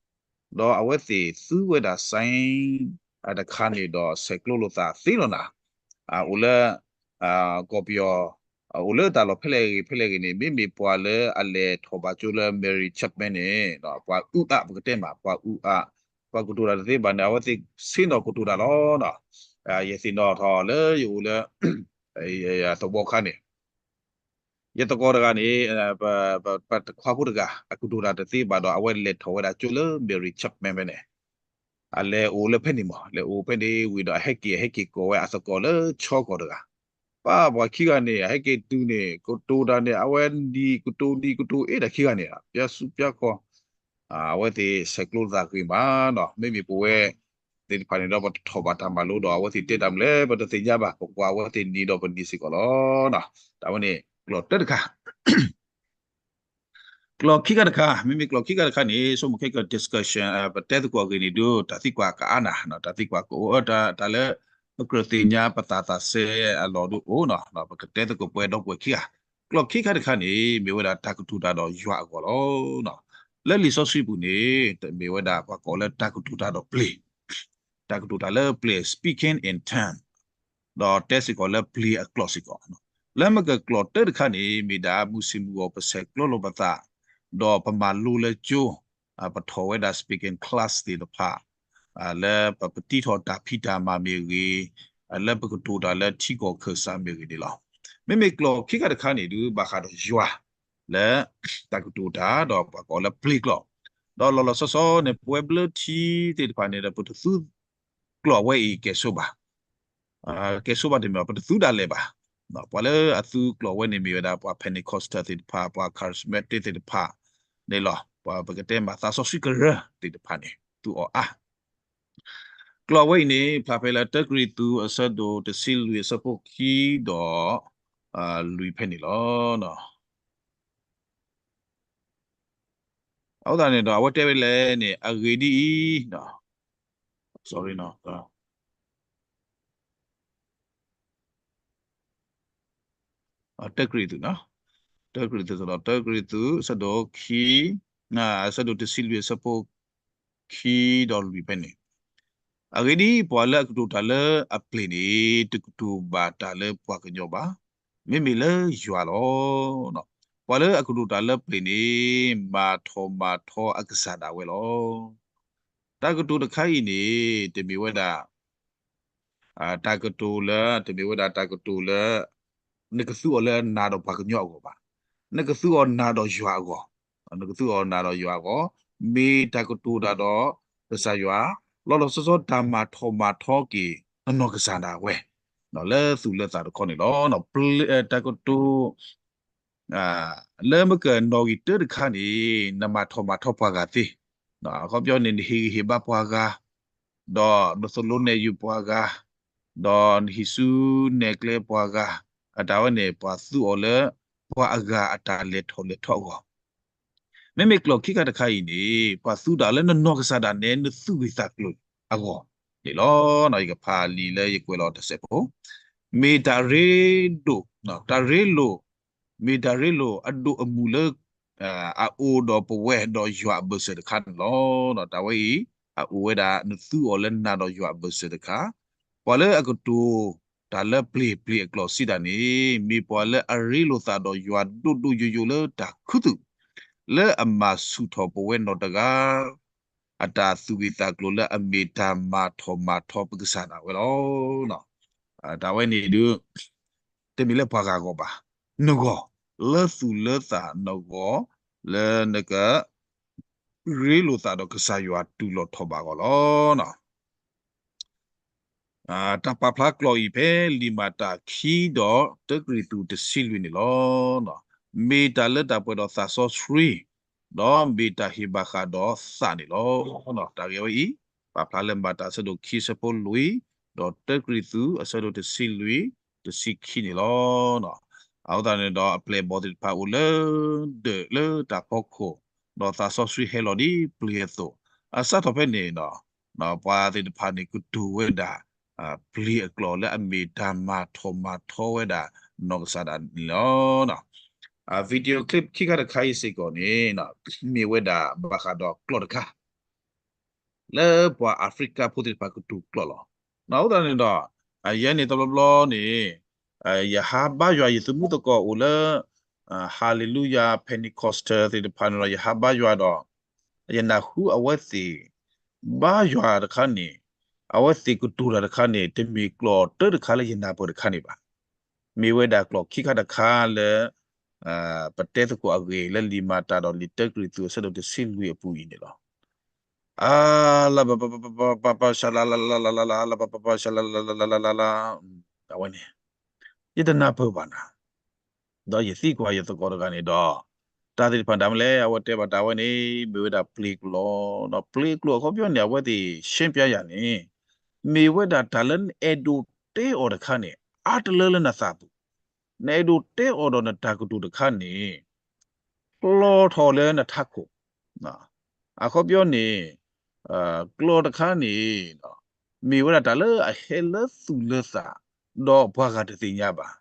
ဒီးအဝဲသ့ၣ်သူဝဲဒၣ်signတခါန့ၣ်ဒီး ဆဲးကျိးလိာ်သးသ့လီၤနၤ, အိၣ်လၢ ကီၢ်ပယီၤ အိၣ်လၢတၢ်လီၢ်ဖဲလဲၣ်ဂ့ၤဖဲလဲၣ်ဂ့ၤန့ၣ် မ့မ့ၢ်ပှၤလၢအလဲၤထီၣ်ဘၣ်ကၠိလၢ Mary Chapman န့ၣ် ပှၤအူအါ ပကတဲမး ပှၤအူအါ, ပှၤကတိၤတၢ်တသ့ဘၣ်န့ၣ် အဝဲသ့ၣ်ဆ့ၣ်နီၤကတိၤတၢ်လီၤ. ယသ့ၣ်နီၣ်ထီၣ်လၢယအိၣ်လၢ သဝီခါန့ၣ် ယသကိးတဂၤန့ၣ် ပတခွါဖိတဂၤ အကတိၤတၢ်တသ့ဘၣ်ဒီး အဝဲလဲၤထီၣ်ဝဲဒၣ်ကၠိလၢ Mary Chapman ဖဲန့ၣ်, အလဲၤအိၣ်လၢဖဲန့ၣ်မး လဲၤအိၣ်ဖဲန့ၣ်ဝံၤဒီး အဟဲက့ၤ အဟဲက့ၤကိးဝဲအသကိးလၢဆီကီၢ်တဂၤ, ပှၤခံဂၤန့ၣ် အဟဲက့ၤတုၤန့ၣ် ကတိၤတၢ်န့ၣ် အဝဲနံၤကတိၤနံၤကတိၤအ့ၣ်တၢ်ခံဂၤန့ၣ် ပျါဆူပျါခီ အဝဲသ့ၣ်ဆဲးကျိးသးဂ့ၤမးနီၤ, မ့မ့ၢ်ပဝဲသ့ၣ်တဖၣ်န့ၣ်ဒီး ပတထီၣ်ဘၣ်တၢ်မၤလိဒီး အဝဲသ့ၣ်တဲတၢ်မနုၤလဲၣ် ပတသ့ၣ်ညါဘၣ်, ပကွၢ်အဝဲသ့ၣ်နံၤဒီးပနံၤစ့ၢ်ကီးလီၤ. တၢ်ဝဲန့ၣ် ကျိာ်တၢတခါ ကျိာ်ခံခါတခါ, မ့မ့ၢ်ကျိာ်ခံခါတခါန့ၣ် ဆိကမိၣ်ခဲက discussion ပတဲသကိးအဂ့ၢ်န့ၣ်ဒုး တၢ်သံကွၢ်ကအါနၤ, တၢ်သံကွၢ်ကအိၣ် တၢ်လၢ ပကြၢးသ့ၣ်ညါပသးသးစဲအလီၢ်ဒုးအိၣ်နီၤ, ပကတဲသကိးပှဲၤဒီပုၢ်ဝဲၢ်ခံဂၤ, ကျိာ်ခံခါတခါန့ၣ် မ့ၢ်ဝဲဒၣ်တၢ်ကတိၤတၢ်ဒီးယွၤအဂီၢ်လီၤ. လၢလံာ်စီဆှံပူၤန့ၣ် မ့ၢ်ဝဲဒၣ်ပှၤကိးလၢတၢ်ကတိၤတၢ်ဒီးပျ့ၤ တၢ်ကတိၤတၢ်လၢပျ့ၤ speaking in tongue ဒီးတဲစ့ၢ်ကီးလၢပျ့ၤအကျိာ်စ့ၢ်ကီး, လၢမ့ၢ်ကကျိာ်တၢတခါန့ၣ် မ့ၢ်ဒၣ်မုၢ်ဆ့ၣ်မုၢ်ဂီၤပဆဲးကျိးလိာ်ပသး, ဒီးပမၤလိလၢကၠိ, ပထီၣ်ဝဲဒၣ် speaking class သ့ၣ်တဖၣ်, လၢပပတံထီၣ်တၢ်ဖံးတၢ်မၤမ့ၢ်ဂ့ၤ, လၢပကတိၤတၢ်လၢထံကီၢ်ခၢၣ်စးမ့ၢ်ဂ့ၤန့ၣ်လီၤ. မ့မ့ၢ်ကျိာ်ခံခါတခါန့ၣ်ဒုး ဘၣ်ဃးဒီးယွၤ လၢတၢ်ကတိၤတၢ်ဒီးပှၤကိးလၢပျ့ၤကျိာ်, ဒီးလီၤလီၤဆီဆီန့ၣ် ပဝဲဘျၢထံသ့ၣ်တဖၣ်န့ၣ်ဒီး ပတသူ ကျိာ်ဝဲအံၤကဲၣ်ဆိးဘၣ်, ကဲၣ်ဆိးဘၣ်တမ့ၢ် ပတသူဒၣ်လဲာ်ဘၣ်. ပှၤလၢအသူကျိာ်ဝဲန့ၣ်မ့ၢ်ဝဲဒၣ် ပှၤ Pentecostal သ့ၣ်တဖၣ် ပှၤ Charismatic သ့ၣ်တဖၣ်န့ၣ်လီၤ. ပှၤပကတဲမၤသးစီဆှံကရၢသ့ၣ်တဖၣ်န့ၣ် သူအီၤအါ ကျိာ်ဝဲအံၤန့ၣ် ဖျါဖဲလၢတၢကရံၣ်သူးအဆၢဒိၣ်တဆံလွံၢ်အဆၢဖိခံဒီး လွံၢ်ဖဲန့ၣ်လီၤ. အဃိသတးန့ၣ်ဒီး အဝဲတဲဝဲလဲၣ်န့ၣ် အဂ့ၢ်ဒ်အံၤ, sorry နီၤ, တၢကရံၣ်သူး, တၢကရံၣ်သူး, တၢကရံၣ်သူး အဆၢဒိၣ်ခံ, အဆၢဒိၣ်တဆံလွံၢ်အဆၢဖိခံဒီးလွံၢ်ဖဲန့ၣ်, အဂ့ၢ်ဒ်အံၤ, ပှၤလၢအကတိၤတၢ်လၢအပျ့ၤန့ၣ် တကတိၤဘၣ်တၢ်လၢပှၤကညီဘၣ်, မ့မ့ၢ်လၢယွၤလီၤ. ပှၤလၢအကတိၤတၢ်လၢပျ့ၤန့ၣ် မၤထီၣ်မၤထီအကစၢ်ဒၣ်ဝဲလီၤ. တၢ်ကတိၤတခါအံၤန့ၣ် တမ့ၢ်ဝဲဒၣ် တၢ်ကတိၤလၢ တမ့ၢ်ဝဲဒၣ်တၢ်ကတိၤလၢ နကသူအီၤလၢနၤဒီးပှၤကညီအဂီၢ်ဘၣ်. နကသူအီၤနၤဒီးယွၤအဂီၢ်, နကသူအီၤနၤဒီးယွၤအဂီၢ်, မ့ၢ်တၢ်ကတိၤတၢ်ဒီးကစၢ်ယွၤ, လီၤလီၤဆီဆီတၢ်မၤထီၣ်မၤထီက့ၤ နနီၢ်ကစၢ်ဒၣ်ဝဲ လၢသူၣ်လၢသးတခီန့ၣ်လီၤ. တၢ်ကတိၤ လၢမ့ၢ်ကနီၣ်ဂံၢ်တၢတခါန့ၣ် နမၤထီၣ်မၤထီပှၤဂၤသ့, အခီပညီန့ၣ် နဟ့ၣ်ဂံၢ်ဟ့ၣ်ဘါပှၤဂၤ, ဒီးနသိၣ်လိနဲၣ်ယုာ်ပှၤဂၤ, ဒီးနဟံးစုနဲၣ်ကျဲပှၤဂၤ, အတၢ်ဝဲန့ၣ် ပှၤသူအီၤလၢ ပှၤအဂၤအတၢ်လဲၤထီၣ်လဲၤထီအဂီၢ် မ့မ့ၢ်ကျိာ်ခံခါတခါအံၤန့ၣ် ပှၤသူတၢ်လၢနနီၢ်ကစၢ်ဒၣ်နဲ နသူၣ်ဂ့ၤသးကျိၤအဂီၢ်န့ၣ်လီၤ. ယကဖးလံာ်လၢယကွဲးလီၤတစဲးဖိ, မ့ၢ်တၢ်ရ့ဒိၣ်, တၢ်ရ့လိာ်, မ့ၢ်တၢ်ရ့လိာ်အဒိၣ်အမုၢ်လၢ အအိၣ်ဒီးပဝဲဒီးယွၤအဘၢၣ်စၢၤတခါန့ၣ်လီၤ. တၢ်ဝဲအံၤ အအိၣ်ဝဲဒၣ် နသူအီၤလၢနၤဒီးယွၤအဘၢၣ်စၢၤတခါ, ပှၤလၢအကတိၤတၢ်လၢပျ့ၤပျ့ၤအကျိာ်စံးတၢ်န့ၣ် မ့ၢ်ပှၤလၢအရ့လိာ်သးဒီးယွၤဒိၣ်ဒိၣ်ယိယိလၢတၢ်ခူသူၣ် လၢအမၤဆူၣ်ထီၣ်ပဝဲနီၢ်တဂၤ အတၢ်သူၣ်ဂ့ၢ်သးကျိၤလၢအမ့ၢ်တၢ်မၤထီၣ်မၤထီပကစၢ်ဒၣ်ဝဲလီၤ. တၢ်ဝဲန့ၣ်ဒုး တမ့ၢ်လၢပှၤဂၤအဂီၢ်ဘၣ်. နဂီၢ်, လၢသူၣ်လၢသးနဂီၢ်, လၢနက ရ့လိာ်သးဒီးကစၢ်ယွၤတူၢ်လိာ်ထီၣ်ဘၣ်အဂီၢ်လီၤ. တၢ်ပာ်ဖျါကျိာ်အံၤဖဲလံာ်မၤတၢ်ခံဒီးတၢကရံၣ်သူးတဆံလွံၢ်န့ၣ်လီၤ. မ့ၢ်တၢ်လၢတၢ်ပှဲၤဒီးသးစီဆှံ, ဒီးမ့ၢ်တၢ်ဟ့ၣ်ဘၣ်ဃးဒီးသးန့ၣ်လီၤ. တၢ်ဂ့ၢ်ဝဲအံၤ ပာ်ဖျါလၢမၤတၢ်အဆၢဒိၣ်ခံဆၢဖိလွံၢ်, ဒီးတၢကရံၣ်သူးအဆၢဒိၣ်တဆံလွံၢ်, တဆံခံန့ၣ်လီၤ. အဃိသတးန့ၣ်ဒီးအပျဲၢ်အဘီၣ်သ့ၣ်တဖၣ်အိၣ်လၢ ဒၢးလၢတၢ်ဖီခိၣ်, ဒီးသးစီဆှံဟဲလီၤဒ်ပျ့ၤအသိး, အစးထီၣ်ဖဲန့ၣ်ဒီး ပှၤသ့ၣ်တဖၣ်န့ၣ်ကတိၤဝဲဒၣ် ပျ့ၤအကျိာ်လၢအမ့ၢ်တၢ်မၤထီၣ်မၤထီဝဲဒၣ်နီၢ်ကစၢ်ဒၣ်န့ၣ်လီၤ. အ video clip ခံခါတခါအံၤစ့ၢ်ကီးန့ၣ် မ့ၢ်ဝဲဒၣ်ဘၣ်ဃးဒီးကျိာ်တခါ လၢပှၤအၤဖရံကါဖိသ့ၣ်တဖၣ်ကတိၤကျိာ်လီၤ. အဃိသတးန့ၣ်ဒီး ယဲန့ၣ်တဘျီဘျီန့ၣ် ယဟးဘါယွၤ ယသမူသကိးအိၣ်လၢ Hallelujah Pentecostal သ့ၣ်တဖၣ်န့ၣ်ဒီး ယဟးဘါယွၤဒီး ယနၢ်ဟူအဝဲသ့ၣ် ဘါယွၤတခါန့ၣ် အဝဲသ့ၣ်ကတိၤတၢ်တခါန့ၣ် တမ့ၢ်ကျိာ်တၢတခါလၢယနၢ်ပၢၢ်တခါန့ၣ်ဘၣ်. မ့ၢ်ဝဲဒၣ်ကျိာ်ခံခါတခါလၢ ပတဲသကိးအဂ့ၢ်လၢလံာ်မၤတၢ်ဒီးလံာ်တၢကရံၣ်သူး အဆၢဒိၣ်တဆံလွံၢ်အပူၤအံၤန့ၣ်လီၤ. အါ လၢ ပပပပပပ ရှလလလလလလ လၢ ပပပ ရှလလလလလလ အဝဲန့ၣ် ယတနၢ်ပၢၢ်ဘၣ်နၤ ဒီးယသံကွၢ်ယသကိးတဂၤန့ၣ်ဒီး တၢ်သ့ၣ်တဖၣ်ဒၣ်မလဲၣ် အဝဲတဲဘၣ်တၢ်ဝဲန့ၣ် မ့ၢ်ဝဲဒၣ်ပျ့ၤကျိာ်, ဒီးပျ့ၤကျိာ်အခီပညီန့ၣ် အဝဲသ့ၣ်ရှင်းပြယၤန့ၣ် မ့ၢ်ဝဲဒၣ်တၢ်လၢနအဲၣ်ဒိးတဲအီၤတခါန့ၣ် အါတလၢလၢနသးပူၤ, နအဲၣ်ဒိးတဲအီၤဒီးနတၢ်ကတိၤတခါန့ၣ် ကျီထီၣ်လၢနထးခိၣ် အခီပညီန့ၣ် ကျိာ်တခါန့ၣ် မ့ၢ်ဝဲဒၣ်တၢ်လၢအဟဲလၢသူၣ်လၢသး ဒီးပှၤဂၤတသ့ၣ်ညါဘၣ်.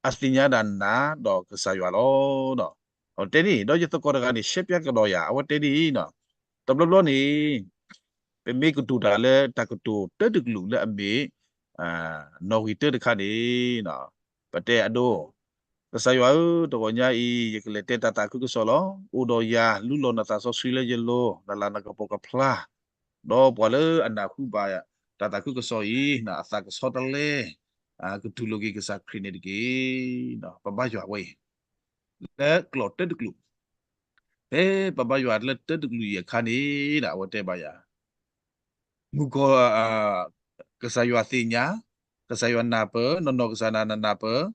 အသ့ၣ်ညါဒၣ်နၤဒီးကစၢ်ယွၤလီၤ. အတဲဒ်အံၤ ဒီးယသကိးတဂၤန့ၣ် ရှဲပျါကဒီးယၤ အဝဲတဲဒ်အံၤ, တဘျီဘျီန့ၣ် ပမ့ၢ်ကတိၤတၢ်လၢတၢ်ကတိၤတၢတကလုာ်လၢအမ့ၢ် နီၣ်ဂံၢ်တၢတခါန့ၣ် ပတဲအဒိ ကစၢ်ယွၤဧၢ, တဂီၤညါအံၤ ယကလဲၤတဲတၢ်သးခုကစီၣ်လီၤ. အိၣ်ဒီးယၤ လူလီၤနသးစီဆှံလၢယလိၤ, နလၤနကပီၤကဖျါ, ဒီးပှၤလၢအနၢ်ဟူဘၣ်တၢ်သးခုကစီၣ်အံၤ အသးကဆှီတလဲ, ကတူၢ်လိာ်က့ၤကစၢ်ခရံာ်န့ၣ်တက့ၢ်. ပဘါယွၤဝဲအံၤ လၢကျိာ်တၢတကလုာ်, ဖဲပဘါယွၤလၢတၢတကလုာ်အံၤအခါန့ၣ် အဝဲတဲဘၣ်ယၤ မုၣ်ကီၤ ကစၢ်ယွၤသ့ၣ်ညါ, ကစၢ်ယွၤနၢ်ပၢၢ်, နီၢ်နီၢ်ကစၢ်ဒၣ်နနၢ်ပၢၢ်,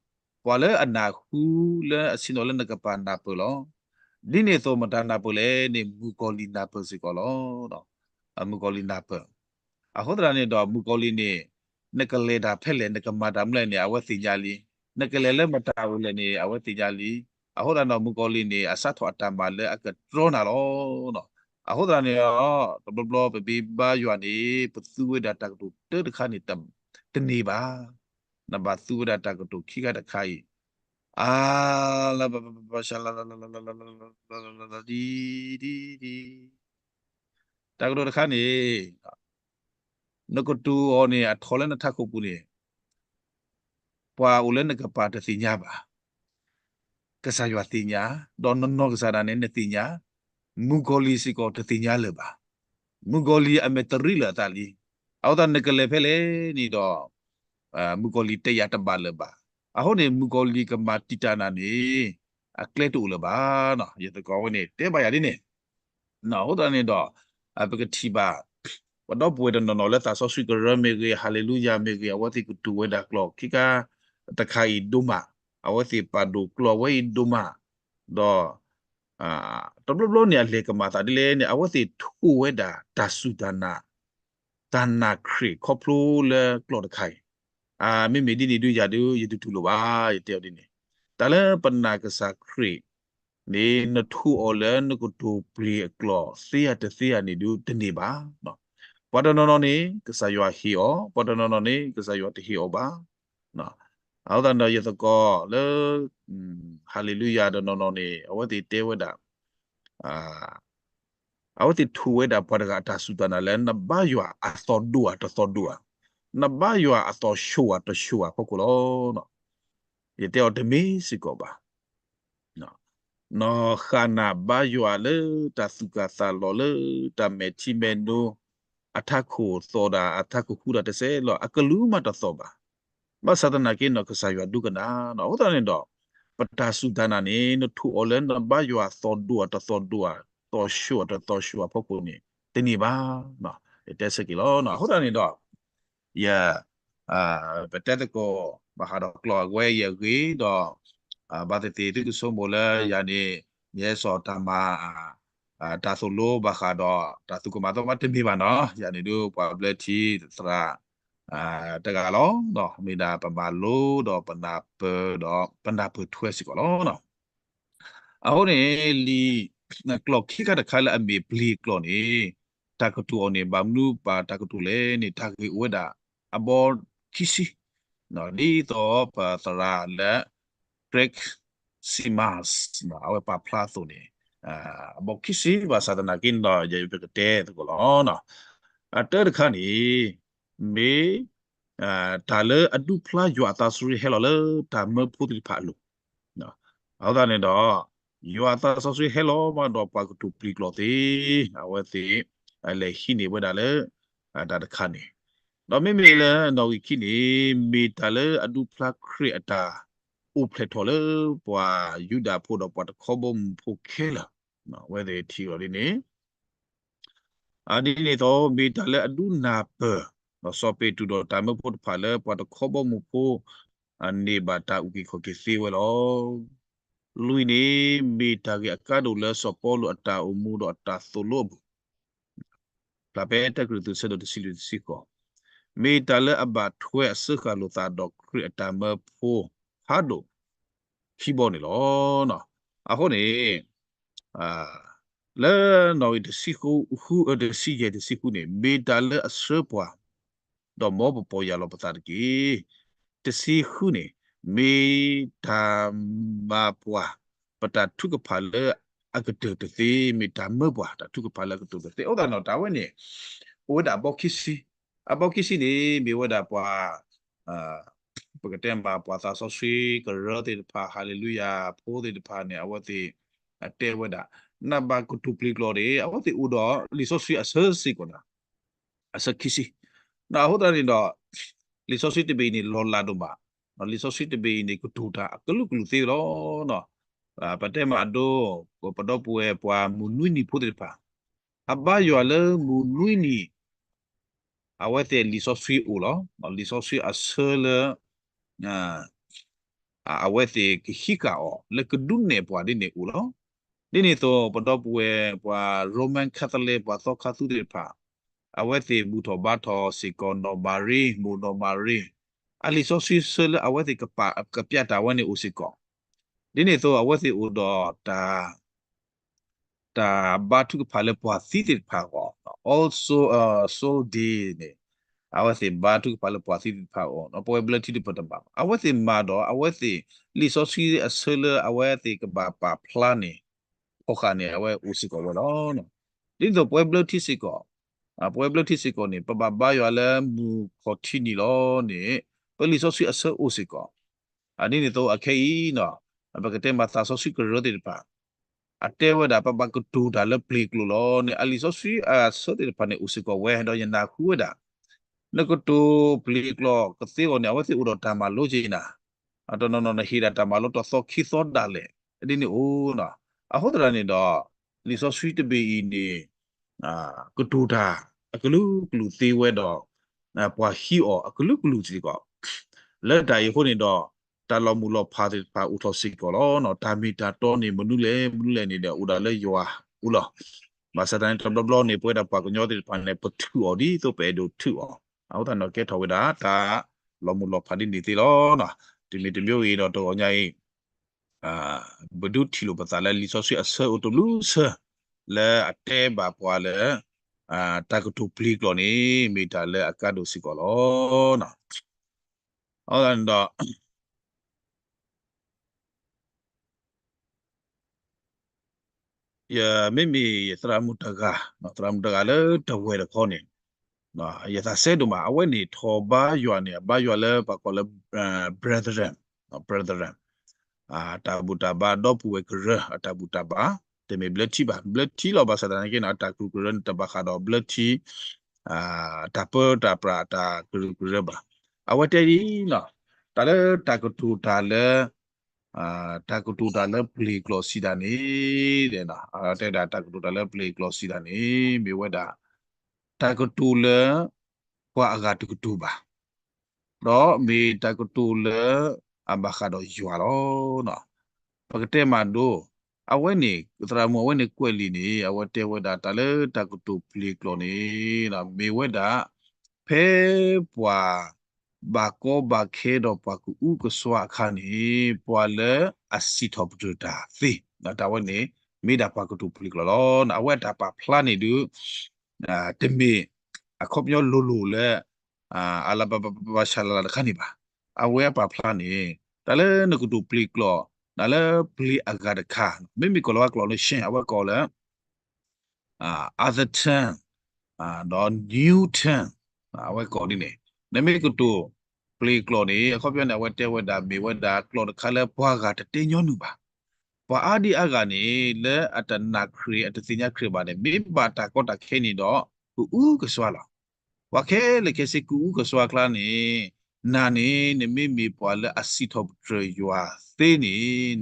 ပှၤလၢအနၢ်ဟူလၢအဆ့ၣ်နီၤလၢနကပၤနၢ်ပၢၢ်လီၤ. ဒ်န့ၣ်အသိးမတၤနၢ်ပၢၢ်လဲၣ်န့ၣ် မုၣ်ကီၤလံၢ်နၢ်ပၢၢ်စ့ၢ်ကီးလီၤ. မုၣ်ကီၤလံၢ်နၢ်ပၢၢ်, အဃိသတးန့ၣ်ဒီး မုၣ်ကီၤလံၢ်န့ၣ် နကလဲၤတၢ်ဖဲလဲၣ် နကမၤတၢ်မနုၤလဲၣ်န့ၣ် အဝဲသ့ၣ်ညါလံ. နကလဲၤလၢမတၤအိၣ်လဲၣ်န့ၣ် အဝဲသ့ၣ်ညါလံ. အဃိသတးဒီး မုၣ်ကီၤလံၢ်န့ၣ် အစးထီၣ်အတၢ်မၤလၢအကတြီနၤလီၤ. အဃိသတးန့ၣ်ဒီး တဘျီဘျီပမ့ၢ်ဘါယွၤန့ၣ် ပသူဝဲဒၣ်တၢ်ကတိၤတၢတခါန့ၣ် တန့ၢ်ဘၣ်. နဘၣ်သူဝဲဒၣ်တၢ်ကတိၤခံခါတခါအံၤ, အါ လၢ ပပပပ ရှလလလလလလ ဒ် ဒ် ဒ် တၢ်ကတိၤတခါန့ၣ် နကတိၤအီၤန့ၣ် အထီၣ်လၢနထးခိၣ်ပူၤန့ၣ် ပှၤအိၣ်လၢနကပၤတသ့ၣ်ညါဘၣ်. ကစၢ်ယွၤသ့ၣ်ညါ, ဒီးနီၢ်နီၢ်ကစၢ်ဒၣ်န့ၣ် နသ့ၣ်ညါ, မုၣ်ကီၤလံၢ်စ့ၢ်ကီးတသ့ၣ်ညါလၢၤဘၣ်. မုၣ်ကီၤလံၢ်အမဲာ်တရံးလၢၤအသးလံ. အဃိသတးနကလဲၤဖဲလဲၣ်န့ၣ်ဒီး မုၣ်ကီၤလံၢ်တဲယၤတဘၣ်လၢၤဘၣ်. အဃိန့ၣ် မုၣ်ကီၤလံၢ်ကမၤတံာ်တာ်နၤန့ၣ် အကျဲတအိၣ်လၢၤဘၣ်. ယသကိးဝဲန့ၣ် တဲဘၣ်ယၤဒ်န့ၣ် အဃိသတးန့ၣ်ဒီး ပကထံၣ်ဘၣ် ပဒီပုၢ်ဝဲၢ်တနီၤနီၤလၢသးစီဆှံကရၢမ့ၢ်ဂ့ၤ, ဟၤလ့လူယၤမ့ၢ်ဂ့ၤ, အဝဲသ့ၣ်ကတိၤဝဲဒၣ်ကျိာ်ခံခါတခါအံၤဒိၣ်မး, အဝဲသ့ၣ်ပာ်ဒိၣ်ကျိာ်ဝဲအံၤဒိၣ်မး, ဒီး တဘျီဘျီန့ၣ် အလဲၤကမၤသးဒ်လဲၣ်န့ၣ် အဝဲသ့ၣ်ထိၣ်ဝဲဒၣ်တၢ်စူၢ်တၢ်နာ်, တၢ်နာ်ခရံာ်ခီဖျိလၢကျိာ်တခါအံၤ, မ့မ့ၢ်ဒ်န့ၣ်ဒုးယၤဒုး ယတတူၢ်လိာ်ဘၣ်, ယတဲအီၤဒ်န့ၣ်, တၢ်လၢပနာ်ကစၢ်ခရံာ် န့ၣ် နထိၣ်အီၤလၢနကတိၤပျ့ၤအကျိာ် သ့ဧါတသ့ဧါန့ၣ်ဒုးတန့ၢ်ဘၣ်. ပှၤတနီၤနီၤန့ၣ် ကစၢ်ယွၤဟ့ၣ်အီၤ, ပှၤတနီၤနီၤန့ၣ် ကစၢ်ယွၤတဟ့ၣ်အီၤဘၣ်. အဃိသတးဒီးယသကိးလၢ ဟၤလ့လူယၤတနီၤနီၤန့ၣ် အဝဲသ့ၣ်တဲဝဲဒၣ် အဝဲသ့ၣ်ထိၣ်ဝဲဒၣ်ပှၤတဂၤအတၢ်စူၢ်တၢ်နာ်လၢနဘါယွၤအသီၣ်ဒိၣ်ဧါတသီၣ်ဒိၣ်ဧါ. နဘါယွၤအသီၣ်ဆှိၣ်ဧါတဆှိၣ်ဧါအဖီခိၣ်လီၤ. ယတဲအီၤတမ့ၢ်စ့ၢ်ကီးဘၣ်. နီၢ်ဃၣ်နၢ်ဘါယွၤလၢတၢ်သူၣ်ကၢ်သးလီၤလၢတၢ်မဲာ်ထံမဲာ်နိ အထးခိၣ်သီၣ်ဒၣ် အထးခိၣ်ဃူဒၣ်တစဲးလီၤ အကလူးမးတသီၣ်ဘၣ်. ဘၣ်ဆၣ်သနာ်က့နီၢ်ကစၢ်ယွၤဒိကနၣ်နီၢ်. အဃိသတးန့ၣ်ဒီး ပတၢ်စူၢ်တၢ်နာ်န့ၣ် နထိၣ်အီၤလၢနဘါယွၤသီၣ်ဒိၣ်ဧါတသီၣ်ဒိၣ်ဧါ သီၣ်ဆှိၣ်ဧါတသီၣ်ဆှိၣ်ဧါအဖီခိၣ်န့ၣ် တန့ၢ်ဘၣ်. ယတဲဆၢက့ၤလီၤ. အဃိသတးန့ၣ်ဒီး ယ ပတဲသကိး ဘၣ်ဃးဒီးကျိာ်အဝဲအံၤအဂ့ၢ်ဒီး ဘၣ်သ့ၣ်သ့ၣ်သုကဆိကမိၣ်လၢယၤန့ၣ် ယဟဲစိာ်တၢ်မၤ တၢ်သိၣ်လိဘၣ်ဃးဒီးတၢ်သူၣ်ကမၣ်သီမးတမ့ၢ်ဘၣ်နီၤ. ယၤန့ၣ်ဒုးပှၤဘျၢထံသရၣ် တဂၤလီၤ. မ့ၢ်ဒၣ်ပမၤလိဒီးပနၢ်ပၢၢ်ဒီး ပနၢ်ပၢၢ်ထွဲစ့ၢ်ကီးလီၤ. အဃိန့ၣ် လံာ်ကျိာ်ခံခါတခါလၢအမ့ၢ်ပျ့ၤကျိာ်န့ၣ် တၢ်ကတိၤအီၤန့ၣ် ဘၣ်မနုၤပှၤတၢ်ကတိၤလဲၣ်န့ၣ် တၢ်ဂ့ၢ်အိၣ်ဝဲဒၣ်အဘီခံဆံ ဒ်သိးပသရၣ်လၢ Craig Simons အဝဲပာ်ဖျါအသိးန့ၣ် အဘီခံဆံ ဘၣ်ဆၣ်သနာ်က့န့ၣ်ဒီး ယပကတဲသကိးလီၤ. အတၢတခါန့ၣ် မ့ၢ် တၢ်လၢအဒူၣ်ဖျါယွၤအသးစီဆှံဟဲလီၤလၢတၢ်မၢဖိသ့ၣ်တဖၣ်အလိၤ, အဃိသတးန့ၣ်ဒီး ယွၤအသးစီဆှံဟဲလီၤမးဒီးပှၤကတိၤပျ့ၤကျိာ်သ့, အဝဲသ့ၣ် လဲၤဟံးန့ၢ်ဝဲဒၣ်လၢ တၢ်တခါန့ၣ်, ဒီးမ့မ့ၢ်လၢနီၣ်ဂံၢ်ခံန့ၣ် မ့ၢ်တၢ်လၢအဒူၣ်ဖျါခရံာ်အတၢ်အိၣ်ဖျဲၣ်ထီၣ်လၢပှၤယူဒၤဖိဒီးပှၤတခီဘီမုၢ်ဖိခဲလၢာ်, အဝဲသ့ၣ်ထံၣ်အီၤဒ်န့ၣ် ဒ်န့ၣ်အသိး မ့ၢ်တၢ်လၢအဒုးနၢ်ပၢၢ် ဒီးစီၤပ့းတရူးဒီးတၢ်မၢဖိတဖၣ်လၢပှၤတခီဘီမုၢ်ဖိန့ၢ်ဘၣ်တၢ်အုၣ်က့ၤခီၣ်က့ၤသ့ဝဲလီၤ. လွံၢ်န့ၣ် မ့ၢ်တၢ်ဂ့ၢ်အကါဒိၣ်လၢစီၤပီလူးအတၢ်အိၣ်မူဒီးအတၢ်သိၣ်လိအပူၤ, ဖျါဖဲတၢကရံၣ်သူး ဆၢဒိၣ်တဆံလွံၢ် တဆံဃိး, မ့ၢ်တၢ်လၢအဘၣ်ထွဲအစၢဃာ်လိာ်သးဒီးခရံာ်အတၢ်မၢဖိဖးဒိၣ်ခံဘီန့ၣ်လီၤ. အဃိန့ၣ် လၢနီၣ်ဂံၢ်တဆံဃု, တဆံယဲၢ် တဆံဃုန့ၣ် မ့ၢ်တၢ်လၢအဆှၢပှၤ ဒီးမ်ပပီၢ်ယၢ်လီၤပသးတက့ၢ်. တဆံဃုန့ၣ် မ့ၢ်တၢ်မၤပှၤ ပတၢ်ထုကဖၣ်လၢအကတၢၢ်တသ့, မ့ၢ်တၢ်မၢပှၤတၢ်ထုကဖၣ်လၢအကတၢၢ်တသ့. အဃိသတးဒီး တၢ်ဝဲန့ၣ် အိၣ်ဝဲဒၣ်အဘီခံဆံ, အဘီခံဆံန့ၣ် မ့ၢ်ဝဲဒၣ်ပှၤ ပကတဲမး ပှၤသးစီဆှံကရၢသ့ၣ်တဖၣ် ဟၤလ့လူယၤဖိသ့ၣ်တဖၣ်န့ၣ် အဝဲသ့ၣ် အတဲဝဲဒၣ် နဘၣ်ကတိၤပျ့ၤကျိာ်န့ၣ် အဝဲသ့ၣ်အိၣ်ဒီးလံာ်စီဆှံအဆၢစ့ၢ်ကီးန့ၣ် အဆၢခံဆံ, အဃိသတးန့ၣ်ဒီး လံာ်စီဆှံတဘ့ၣ်အံၤန့ၣ် လီၤလးဒိၣ်မး, လံာ်စီဆှံတဘ့ၣ်အံၤန့ၣ်ကတိၤတၢ်အကလုာ်ကလုာ်သ့လီၤ. ပတဲမးအဒိ ပဒီပုၢ်ဝဲၢ်ပှၤမုၢ်နွံနံၤဖိသ့ၣ်တဖၣ် အဘါယွၤလၢမုၢ်နွံနံၤ အဝဲသ့ၣ်လံာ်စီဆှံအိၣ်လီၤ. လံာ်စီဆှံအဆၢလၢ အဝဲသ့ၣ်ကဟံးဃာ်အီၤ လၢကဒုးနဲၣ်ပှၤဒ်န့ၣ်အိၣ်လီၤ. ဒ်န့ၣ်အသိး ပဒီပုၢ်ဝဲၢ်ပှၤ Roman Catholic ပှၤသီခါသူသ့ၣ်တဖၣ် အဝဲသ့ၣ်ဘူၣ်ထီၣ်ဘါထီၣ်စ့ၢ်ကီးနီၢ်မၤရံ, မိၢ်နီၢ်မၤရံ အလံာ်စီဆှံဆၢလၢအဝဲသ့ၣ်ကပာ်ကပျးတၢ်ဝဲန့ၣ်အိၣ်စ့ၢ်ကီး. ဒ်န့ၣ်အသိး အဝဲသ့ၣ်အိၣ်ဒီးတၢ် တၢ်ဘါထုကဖၣ်လၢပှၤသံသ့ၣ်တဖၣ်အဂီၢ်, All Soul, Soul Day န့ၣ် အဝဲသ့ၣ်ဘါထုကဖၣ်လၢပှၤသံသ့ၣ်တဖၣ်အဂီၢ်, ပဝဲဘျၢထံတပတဘၣ်, အဝဲသ့ၣ်မၤဒီး အဝဲသ့ၣ်လံာ်စီဆှံအဆၢလၢအဝဲသ့ၣ်ကဘၣ်ပာ်ဖျါန့ၣ် ဖီၣ်ဃာ်န့ၣ် အဝဲအိၣ်စ့ၢ်ကီးဝဲလီၤ. ဒ်သိးပဝဲဘျၢထံစ့ၢ်ကီး, ပဝဲဘျၢထံစ့ၢ်ကီးန့ၣ် ပဘၣ်ဘါယွၤလၢမုၢ်ခီၣ်ထံးနံၤလီၤန့ၣ် ပလံာ်စီဆှံအဆၢအိၣ်စ့ၢ်ကီး. ဒ်န့ၣ်အသိးအခဲအံၤနီၤ ပကတဲမးသးစီဆှံကရၢသ့ၣ်တဖၣ် အတဲဝဲဒၣ် ပဘၣ်ကတိၤတၢ်လၢပျ့ၤကျိာ်လီၤန့ၣ် အလံာ်စီဆှံအဆၢသ့ၣ်တဖၣ်န့ၣ် အိၣ်စ့ၢ်ကီးဝဲ ဒီးယနၢ်ဟူဝဲဒၣ် နကတိၤပျ့ၤကျိာ်ကသ့အဂီၢ်န့ၣ် အဝဲသ့ၣ်အိၣ်ဒီးတၢ်မၤလိက့ၤနၤ, တနီၤနီၤနဟ့ၣ်ဒၣ်တၢ်မၤလိတသီခံသီဒၣ်လဲာ် ဒ်န့ၣ်အိၣ်နီၤ. အဃိသတးန့ၣ်ဒီး လံာ်စီဆှံတဘ့ၣ်အံၤန့ၣ် ကတိၤတၢ်အကလုာ်ကလုာ်သ့ဝဲဒီး ပှၤဟံးအီၤအကလုာ်ကလုာ်စ့ၢ်ကီး. လၢတၢ်အံၤအဃိန့ၣ်ဒီး တၢ်လီၤမုၢ်လီၤဖးသ့ၣ်တဖၣ်အိၣ်ထီၣ်စ့ၢ်ကီးလီၤ. တၢ်မ့ၢ်တၢ်တီန့ၣ် မနုၤလဲၣ် မနုၤလဲၣ်န့ၣ်ဒီး အိၣ်ဒၣ်လၢယွၤအပူၤလီၤ. ဘၣ်ဆၣ်သနာ်က့ တဘျီဘျီန့ၣ် ပဝဲဒၣ်ပှၤကညီသ့ၣ်တဖၣ်န့ၣ် ပထုးအီၤဒ်သိးပအဲၣ်ဒိးထုးအီၤ, အဃိသတးန့ၣ်ကဲထီၣ်ဝဲဒၣ် တၢ်လီၤမုၢ်လီၤဖးဒ်န့ၣ်သ့လီၤ. တမံၤတမံၤအံၤဒီးတဂီၤညါအံၤ ပဒုးထံၣ်လိာ်ပသးလၢလံာ်စီဆှံအဆၢအိၣ်တဘျုးဆၢ လၢအတဲဘၣ်ပှၤလၢ တၢ်ကတိၤပျ့ၤကျိာ်န့ၣ် မ့ၢ်တၢ်လၢအကါဒိၣ်စ့ၢ်ကီးလီၤ. အဃိသတးန့ၣ်ဒီး ယမ့မ့ၢ်ယသရၣ်မုၣ်တဂၤ, သရၣ်မုၣ်တဂၤလၢတဝဲၢ်တခီန့ၣ်, ယသးစဲဒိၣ်မး အဝဲန့ၣ်ထီၣ်ဘါယွၤန့ၣ် အဘါယွၤလၢပှၤကိးလၢ brethren, brethren တၢ်ဘူၣ်တၢ်ဘါ ဒီပုၢ်ဝဲၢ်ကရၢ အတၢ်ဘူၣ်တၢ်ဘါ တမ့ၢ်ဘျၢထံဘၣ်. ဘျၢထံလီၤဘၣ်ဆၣ်သနာ်က့န့ၣ် အတၢ်ကရူၢ်ကရၢန့ၣ် တဘၣ်ဃးဒီးဘျၢထံ တၢ်ပၢတၢ်ပြးအတၢ်ကရူၢ်ကရၢဘၣ်. အဝဲတဲဒ်နီၤ တၢ်လၢတၢ်ကတိၤတၢ်လၢ တၢ်ကတိၤတၢ်လၢပျ့ၤကျိာ်စံးတၢ်န့ၣ် တဲဒၣ်တၢ်ကတိၤတၢ်လၢပျ့ၤကျိာ်စံးတၢ်န့ၣ် မ့ၢ်ဝဲဒၣ် တၢ်ကတိၤလၢ ပှၤအဂၤတကတိၤဘၣ် ဒီးမ့ၢ်တၢ်ကတိၤလၢအဘၣ်ဃးဒီးယွၤလီၤ. ပကတဲမးဒိ အဝဲန့ၣ် သရၣ်မုၣ်အဝဲန့ၣ်ကွဲးလံာ်န့ၣ် အဝဲတဲဝဲဒၣ်တၢ်လၢတၢ်ကတိၤပျ့ၤကျိာ်န့ၣ် မ့ၢ်ဝဲဒၣ် ဖဲပှၤ ဘၣ်ကီဘၣ်ခဲဒီးပှၤကအုကစွါအခါန့ၣ် ပှၤလၢအစံးထီၣ်ပတြၢၤတၢ်သ့ တၢ်ဝဲန့ၣ် မ့ၢ်ဒၣ်ပှၤကတိၤပျ့ၤကျိာ်လီၤ. အဝဲအတၢ်ပာ်ဖျါန့ၣ်ဒုး တမ့ၢ် အခီပညီလိၤလိၤလၢ အလၤဘၣ်ဘၣ်ဘၣ်ဆၣ်လၤလၤတခါန့ၣ်ဘၣ်. အဝဲအပာ်ဖျါန့ၣ် တၢ်လၢနကတိၤပျ့ၤကျိာ် တၢ်လၢပျ့ၤအဂၤတခါ မ့မ့ၢ်ကိးလီၤဝဲကျိာ်လၢ ရှဲ အဝဲကိးလၢ other tongue ဒီး new tongue အဝဲကိးဒ်န့ၣ် နမ့ၢ်ကတိၤပျ့ၤကျိာ်န့ၣ် အခီပညီန့ၣ် အဝဲတဲဝဲဒၣ် မ့ၢ်ဝဲဒၣ်ကျိာ်တခါလၢပှၤဂၤတတဲညီနုၢ်ဘၣ်. ပှၤအါဒံအါဂၤန့ၣ် လၢအတနာ်ခရံာ် အတသ့ၣ်ညါခရံာ်ဘၣ်န့ၣ် မ့ၢ်ဘၣ်တၢ်ကီတၢ်ခဲန့ၣ်ဒီး ကအုကစွါလီၤ. ပှၤခဲလၢာ်ခဲဆ့ကအုကစွါအကျါန့ၣ် နၤန့ၣ် နမ့မ့ၢ်ပှၤလၢအစံးထီၣ်ပတြၢၤယွၤသ့န့ၣ်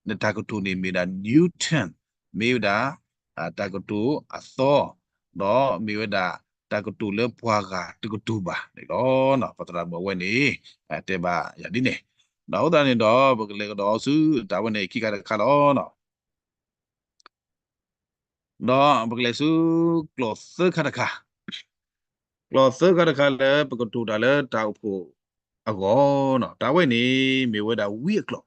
နတၢ်ကတိၤန့ၣ်မ့ၢ်ဒၣ် new tongue မ့ၢ်ဝဲဒၣ် တၢ်ကတိၤအသီ ဒီးမ့ၢ်ဝဲဒၣ် တၢ်ကတိၤလၢပှၤဂၤတကတိၤဘၣ်န့ၣ်လီၤ. ပသရၣ်မုၣ်အဝဲန့ၣ် တဲဘၣ်ယၤဒ်န့ၣ် ဒီးအဃိသတးန့ၣ်ဒီး ပကလဲၤကဒီးဆူတၢ်ဝဲန့ၣ်ခံခါတခါလီၤ. ဒီးပကလဲၤဆူ ကျိာ်သၢခါတခါ, ကျိာ်သၢခါတခါလၢပကတိၤတၢ်လၢတၢ်အိၣ်ဖှိၣ်အဂီၢ်, တၢ်ဝဲန့ၣ်မ့ၢ်ဝဲဒၣ်ဝံအကျိာ်,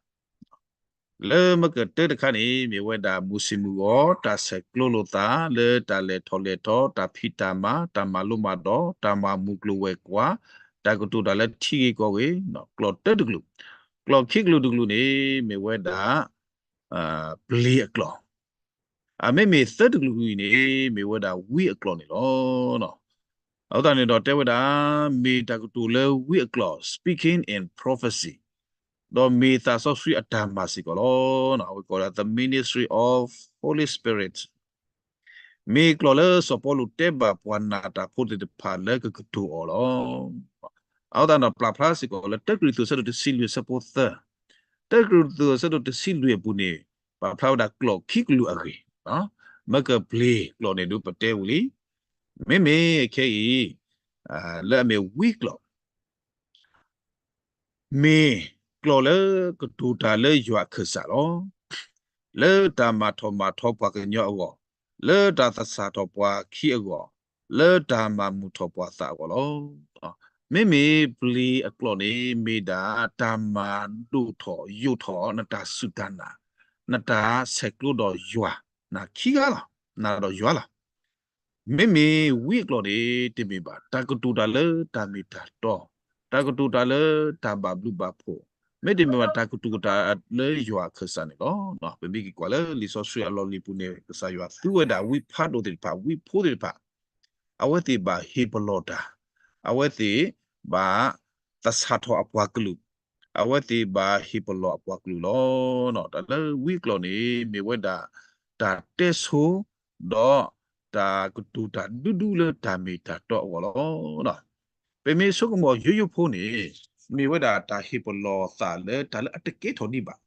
လၢမကတၢၢ်တခါန့ၣ် မ့ၢ်ဝဲဒၣ်မုၢ်ဆ့ၣ်မုၢ်ဂီၤ, တၢ်ဆဲးကျိးလိာ်သးလၢတၢ်လဲၤထီၣ်လဲၤထီ, တၢ်ဖံးတၢ်မၤ, တၢ်မၤလိမၤဒိး, တၢ်မၤမုၢ်ကျိၤဝဲၤကွာ်, တၢ်ကတိၤတၢ်လၢထံဂ့ၢ်ကီၢ်ဂ့ၢ်, ကျိာ်တၢတကလုာ်, ကျိာ်ခံကလုာ်တကလုာ်န့ၣ် မ့ၢ်ဝဲဒၣ် ပျ့ၤအကျိာ်, အမ့မ့ၢ်သၢတကလုာ်အံၤန့ၣ် မ့ၢ်ဝဲဒၣ်ဝံအကျိာ်န့ၣ်လီၤ. အဃိသတးန့ၣ်ဒီးတဲဝဲဒၣ် မ့ၢ်တၢ်ကတိၤလၢဝံအကျိာ် speaking in prophecy ဒီးမ့ၢ်သးစီဆှံအတၢ်မၤစ့ၢ်ကီးလီၤ. အဝဲကိးဒၣ် the ministry of Holy Spirit မ့ၢ်ကျိာ်လၢစီၤပီလူးတဲဘၣ်ပှၤနာ်တၢ်ဖိသ့ၣ်တဖၣ်လၢကကတိၤအီၤလီၤ. အဃိသတးဒီးပာ်ဖျါစ့ၢ်ကီးလၢ တၢကရံၣ်သူး အဆၢဒိၣ်တဆံလွံၢ် အဆၢဖိသၢ, တၢကရံၣ်သူး အဆၢဒိၣ်တဆံလွံၢ်အပူၤန့ၣ် ပာ်ဖျါဝဲဒၣ်ကျိာ်ခံကလုာ်အဂ့ၢ်, မ့ၢ်ကပျ့ၤကျိာ်န့ၣ်ဒုးပတဲဝံၤလံ, မ့မ့ၢ်ခဲအံၤ လၢအမ့ၢ်ဝံကျိာ် မ့ၢ်ကျိာ်လၢကတိၤတၢ်လၢယွၤအခၢၣ်စးလီၤ. လၢတၢ်မၤထီၣ်မၤထီပှၤကညီအဂီၢ်, လၢတၢ်သဆၣ်ထီၣ်ပှၤခံအဂီၢ်, လၢတၢ်မၤမုာ်ထီၣ်ပှၤသးအဂီၢ်လီၤ. မ့မ့ၢ်ပျ့ၤအကျိာ်န့ၣ် မ့ၢ်ဒၣ်တၢ်မၤဒိၣ်ထီၣ်ယိာ်ထီၣ်နတၢ်စူၢ်တၢ်နာ်, နတၢ်ဆဲးကျိးဒီးယွၤ, နခံဂၤလီၤ, နဒီးယွၤလီၤ. မ့မ့ၢ်ဝံအကျိာ်န့ၣ် တမ့ၢ်ဘၣ် တၢ်ကတိၤတၢ်လၢတၢ်မ့ၢ်တၢ်တီ, တၢ်ကတိၤတၢ်လၢတၢ်ဘၣ်ဘျုးဘၣ်ဖှိၣ်, မ့တမ့ၢ်ဘၣ်တၢ်ကတိၤတၢ်လၢယွၤအခၢၣ်စးန့ၣ်လီၤ. ပမ့ၢ်က့ၤကွၢ်လၢလံာ်စီဆှံအလီၢ်လံၤပူၤန့ၣ် ကစၢ်ယွၤသူဝဲဒၣ်ဝံဖးဒိၣ်သ့ၣ်တဖၣ်, ဝံဖိသ့ၣ်တဖၣ်, အဝဲသ့ၣ်ဘၣ်ဟ့ၣ်ပလီၢ်တၢ်, အဝဲသ့ၣ်ဘၣ်သဆၣ်ထီၣ်အပှၤကလုာ်, အဝဲသ့ၣ်ဘၣ်ဟ့ၣ်ပလီၢ်အပှၤကလုာ်လီၤ. တၢ်လၢဝံအကျိာ်န့ၣ် မ့ၢ်ဝဲဒၣ်တၢ်တဲဆိ ဒီးတၢ်ကတိၤတၢ်ဒူဒူလၢတၢ်မ့ၢ်တၢ်တီအဂီၢ်လီၤ. ပမ့ၢ်ဆိကမိၣ်ယိယိဖိန့ၣ် မ့ၢ်ဝဲဒၣ်တၢ်ဟ့ၣ်ပလီၢ်သးလၢတၢ်လၢအတကဲထီၣ်ဒံးဘၣ်.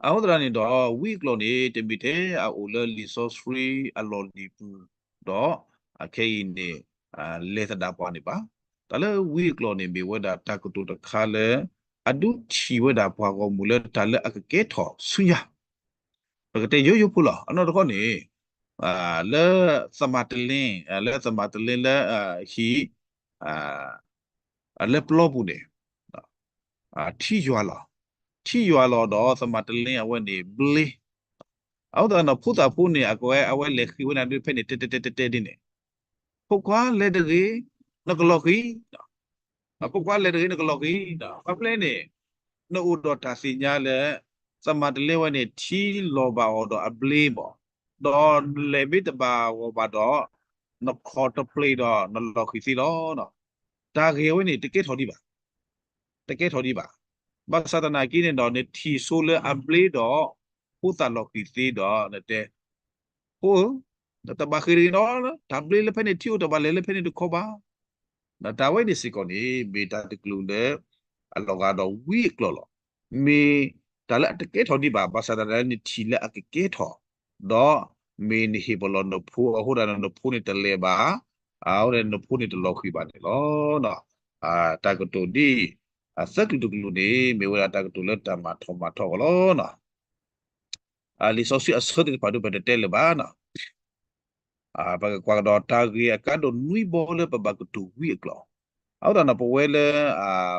အဃိသတးန့ၣ်ဒီး ဝံအကျိာ်န့ၣ် တမ့ၢ်ထဲအအိၣ်လၢလံာ်စီဆှံအလီၢ်လံၤပူၤ, ဒီးအခဲအံၤန့ၣ် လဲၤသဒၣ်ပှၤန့ၣ်ဘၣ်. တၢ်လၢဝံအကျိာ်န့ၣ် မ့ၢ်ဝဲဒၣ်တၢ်ကတိၤတခါလၢ အဒုးထံၣ်ဝဲဒၣ်ပှၤဂီၢ်မုၢ်လၢတၢ်လၢအကကဲထီၣ်ဆူညါ, ပကတဲယိယိဖိလီၤ. အနီၢ်တခီန့ၣ် လၢသမၤတလ့, လၢသမၤတလ့လၢဟံၣ် လၢပျီပူၤန့ၣ် ထံယွၤလီၤ. ထံယွၤလီၤဒီး သမၤတလ့အဝဲန့ၣ်ဘျ့. အဃိသတးဒီး ဖိသၣ်ဖိန့ၣ် အကဝဲ အဝဲလဲၤဃ့ဝဲဒၣ်ဒုးဖဲန့ၣ် တဲတဲတဲတဲတဲဒ်န့ၣ်, ဖိခွါလဲၤတဂ့ၤ, နကလီၤဃံၤ, ဖိခွါလဲၤတဂ့ၤ နကလီၤဃံၤ, ဘၣ်မနုၤလဲၣ်န့ၣ် နအိၣ်ဒီးတၢ်သ့ၣ်ညါလၢ သမၤတလ့ဝဲန့ၣ် ထံလီၤဘၣ်အီၤဒီးအဘျ့မး, ဒီးလဲၤမ့ၢ်တဘၣ်ဂီၢ်ဘၣ်ဒီး နcontemplateဒီးနလီၤဃံၤသ့လီၤ. တၢ်ဂ့ၢ်ဝဲန့ၣ် တကဲထီၣ်ဒံးဘၣ်. တကဲထီၣ်ဒံးဘၣ်. ဘၣ်ဆၣ်သနာ်က့န့ၣ်ဒီး နထံၣ်ဆိလၢအဘျ့ဒီး ဖိသၣ်လီၤဃံၤသ့ဒီး နတဲ ဖိဧၢ, နတဘၣ်ဃ့ၢ်တဂ့ၤနီၤ, တၢ်ဘျ့လၢဖဲန့ၣ်ထံၣ်အိၣ် တဘၣ်လဲၤလၢဖဲန့ၣ်တခီဘၣ်. ဒီးတၢ်ဝဲန့ၣ်စ့ၢ်ကီးန့ၣ် မ့ၢ်တၢ်တကျိၤလၢ အလီၤဂာ်ဒီးဝံအကျိၤလီၤ. မ့ၢ်တၢ်လၢအတကဲထီၣ်ဒံးဘၣ်, ဘၣ်ဆၣ်သနာ်က့ နထံၣ်လၢအကကဲထီၣ်, ဒီးမ့ၢ်နဟ့ၣ်ပလီၢ်နဖိအဃိဒီး နဖိန့ၣ်တလဲၤဘၣ်, အဃိဒီးနဖိန့ၣ်တလီၤဃံၤဘၣ်န့ၣ်လီၤ. တၢ်ကတိၤဒ် အသၢကလုာ်တကလုာ်န့ၣ် မ့ၢ်ဝဲဒၣ်တၢ်ကတိၤလၢတၢ်မၤထီၣ်မၤထီအဂီၢ်လီၤ. လံာ်စီဆှံအဆၢသ့ၣ်တဖၣ်ဒုး ပတတဲလၢၤဘၣ်နီၤ. ပကကွၢ်ကဒီးတၢ်ဂ့ၢ်အကါဒိၣ်နွံဘီလၢပဘၣ်ကတိၤဝံအကျိၤ. အဃိသတးဒီး ပဝဲလၢ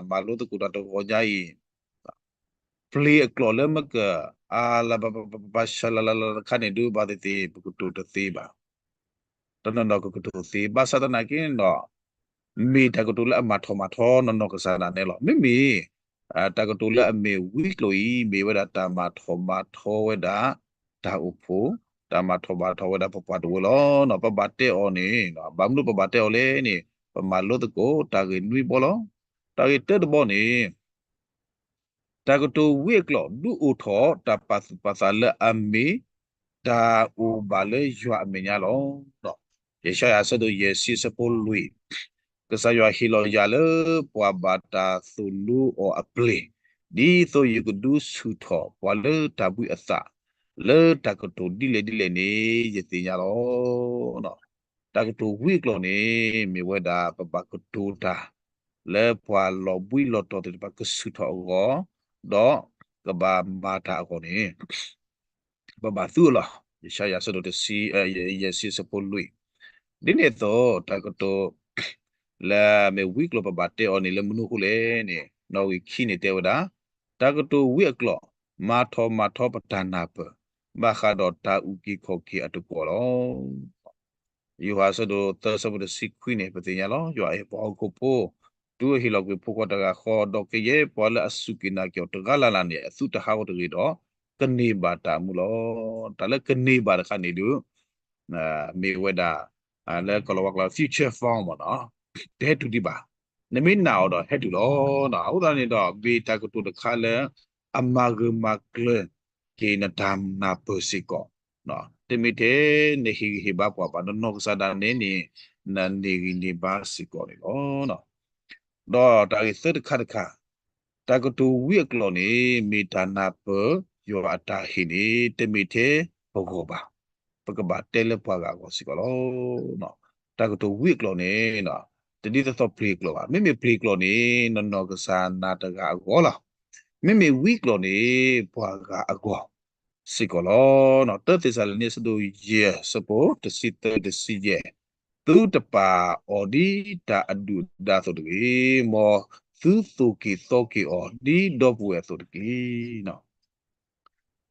မၤလိသကိးတၢ်တဂီၤညါအံၤ ပျ့ၤအကျိၤလၢမ့ၢ်က အါလၢပပပပပၢ်ရှါလၢလၢလၢတခါန့ၣ်ဒုး ဘၣ်သ့ၣ်သ့ၣ် ပကတိၤတသ့ဘၣ်. တနီၤနီၤကကတိၤသ့ ဘၣ်ဆၣ်သနာ်က့န့ၣ်ဒီး မ့ၢ်တၢ်ကတိၤလၢအမၤထီၣ်မၤထီနီၢ်နီၢ်ကစၢ်ဒၣ်နဲလီၤ. မ့မ့ၢ် တၢ်ကတိၤလၢအမ့ၢ်ဝံကျိၤအံၤ မ့ၢ်ဝဲဒၣ်တၢ်မၤထီၣ်မၤထီဝဲဒၣ် တၢ်အိၣ်ဖှိၣ်, တၢ်မၤထီၣ်မၤထီဝဲဒၣ်ပပှၤတဝၢလီၤ. ပဘၣ်တဲအီၤန့ၣ် ဘၣ်မနုၤပဘၣ်တဲအီၤလဲၣ်န့ၣ် ပမၤလိသကိးတၢ်ဂ့ၢ်နွံဘီလီၤ. တၢ်ဂ့ၢ်တၢတဘီန့ၣ် တၢ်ကတိၤဝံအကျိၤ ဒုးအိၣ်ထီၣ်တၢ်ပာ်သူၣ်ပာ်သးလၢအမ့ၢ် တၢ်အိၣ်ဘၣ်လၢယွၤအမဲာ်ညါလီၤ. ယၡါယၤအဆၢဒိၣ်ယဲၢ်ဆံအဆၢဖိလွံၢ်, ကစၢ်ယွၤဟ့ၣ်လီၤယၤလၢပှၤဘၣ်တၢ်သိၣ်လိအီၤအပျ့ၤ, ဒ်သိးယကဒုးဆူၣ်ထီၣ်ပှၤလၢတၢ်ဘှံးအသး လၢတၢ်ကတိၤဒ်လဲၣ်ဒ်လဲၣ်န့ၣ် ယသ့ၣ်ညါလီၤ. တၢ်ကတိၤဝံအကျိၤန့ၣ် မ့ၢ်ဝဲဒၣ်ပဘၣ်ကတိၤတၢ် လၢပှၤလီၤဘှံးလီၤတီၤသ့ၣ်တဖၣ်ကဆူၣ်ထီၣ်အဂီၢ်, ဒီးကဘၣ်မၤတၢ်အဂီၢ်န့ၣ် ပဘၣ်သူအီၤလီၤ. ယၡါယၤအဆၢဒိၣ်တဆံ, ယဲၢ်ဆံအဆၢဖိလွံၢ်. ဒ်န့ၣ်အသိး တၢ်ကတိၤ လၢအမ့ၢ်ဝံကျိၤပဘၣ်တဲအီၤန့ၣ် လၢမနုၤအဃိလဲၣ်န့ၣ် နီၣ်ဂံၢ်ခံန့ၣ်တဲဝဲဒၣ်, တၢ်ကတိၤဝံအကျိၤ မၤထီၣ်မၤထီပတၢ်နၢ်ပၢၢ် ဘၣ်ဃးဒီးတၢ်အုၣ်က့ၤခီၣ်က့ၤအတကွီၣ်လီၤ. ယိၤဟၣ်အဆၢဒိၣ်သၢအဆၢဖိတဆံခွံန့ၣ် ပသ့ၣ်ညါလီၤ. ယွၤအဲၣ်ပှၤဟီၣ်ခိၣ်ဖိ တုၤအဟ့ၣ်လီၤကွံာ်ဖိခွါတဂၤဃီ ဒီးကယဲၢ်ပှၤလၢအစူၢ်က့ၤနာ်က့ၤအီၤတဂၤလၢ်လၢ်န့ၣ် အသုတဟးဂီၤတဂ့ၤဒီး ကန့ၢ်ဘၣ်တၢ်မူလီၤ. တၢ်လၢကန့ၢ်ဘၣ်တခါန့ၣ်ဒုး မ့ၢ်ဝဲဒၣ် လၢကီၢ်လီၤဝါကျိာ် future form မ့ၢ်နီၤ, တဟဲတုၤဒံးဘၣ်. နမ့ၢ်နာ်အီၤဒီးဟဲတုၤလီၤ. အဃိသတးန့ၣ်ဒီး မ့ၢ်တၢ်ကတိၤတခါလၢ အမၤဂၢၢ်မၤကျၢၤက့ၤနတၢ်နၢ်ပၢၢ်စ့ၢ်ကီး, တမ့ၢ်ထဲနဟ့ၣ်ဂံၢ်ဟ့ၣ်ဘါပှၤဘၣ်, နနီၢ်ကစၢ်ဒၣ်နဲန့ၣ် နန့ၢ်ဂံၢ်န့ၢ်ဘါစ့ၢ်ကီးန့ၣ်လီၤ. ဒီးတၢ်ဂ့ၢ်သၢတခါတခါ, တၢ်ကတိၤဝံအကျိၤန့ၣ် မ့ၢ်တၢ်နၢ်ပၢၢ်ယွၤအတၢ်ဟ့ၣ်န့ၣ် တမ့ၢ်ထဲပဂီၢ်ဘၣ်, ပကဘၣ်တဲလၢပှၤဂၤအဂီၢ်စ့ၢ်ကီးလီၤ. တၢ်ကတိၤဝံအကျိၤန့ၣ် တဒ်သိးသိးပျ့ၤအကျိၤဘၣ်. မ့မ့ၢ်ပျ့ၤအကျိၤန့ၣ် နနီၢ်ကစၢ်နၤတဂၤအဂီၢ်လီၤ. မ့မ့ၢ်ဝံအကျိၤန့ၣ် ပှၤဂၤအဂီၢ်စ့ၢ်ကီးလီၤ. တၢသ့းစၤလနံ အဆၢဒိၣ်ယဲၢ် အဆၢဖိတဆံသၢ တဆံယဲၢ်, သုတပာ်အီၤဒ်တၢ်အဒုၣ်အဒါအသိးတဂ့ၤ, မ်သုသိၣ်က့ၤသီက့ၤအီၤဒ်ဒီပုၢ်ဝဲၢ်အသိးတက့ၢ်.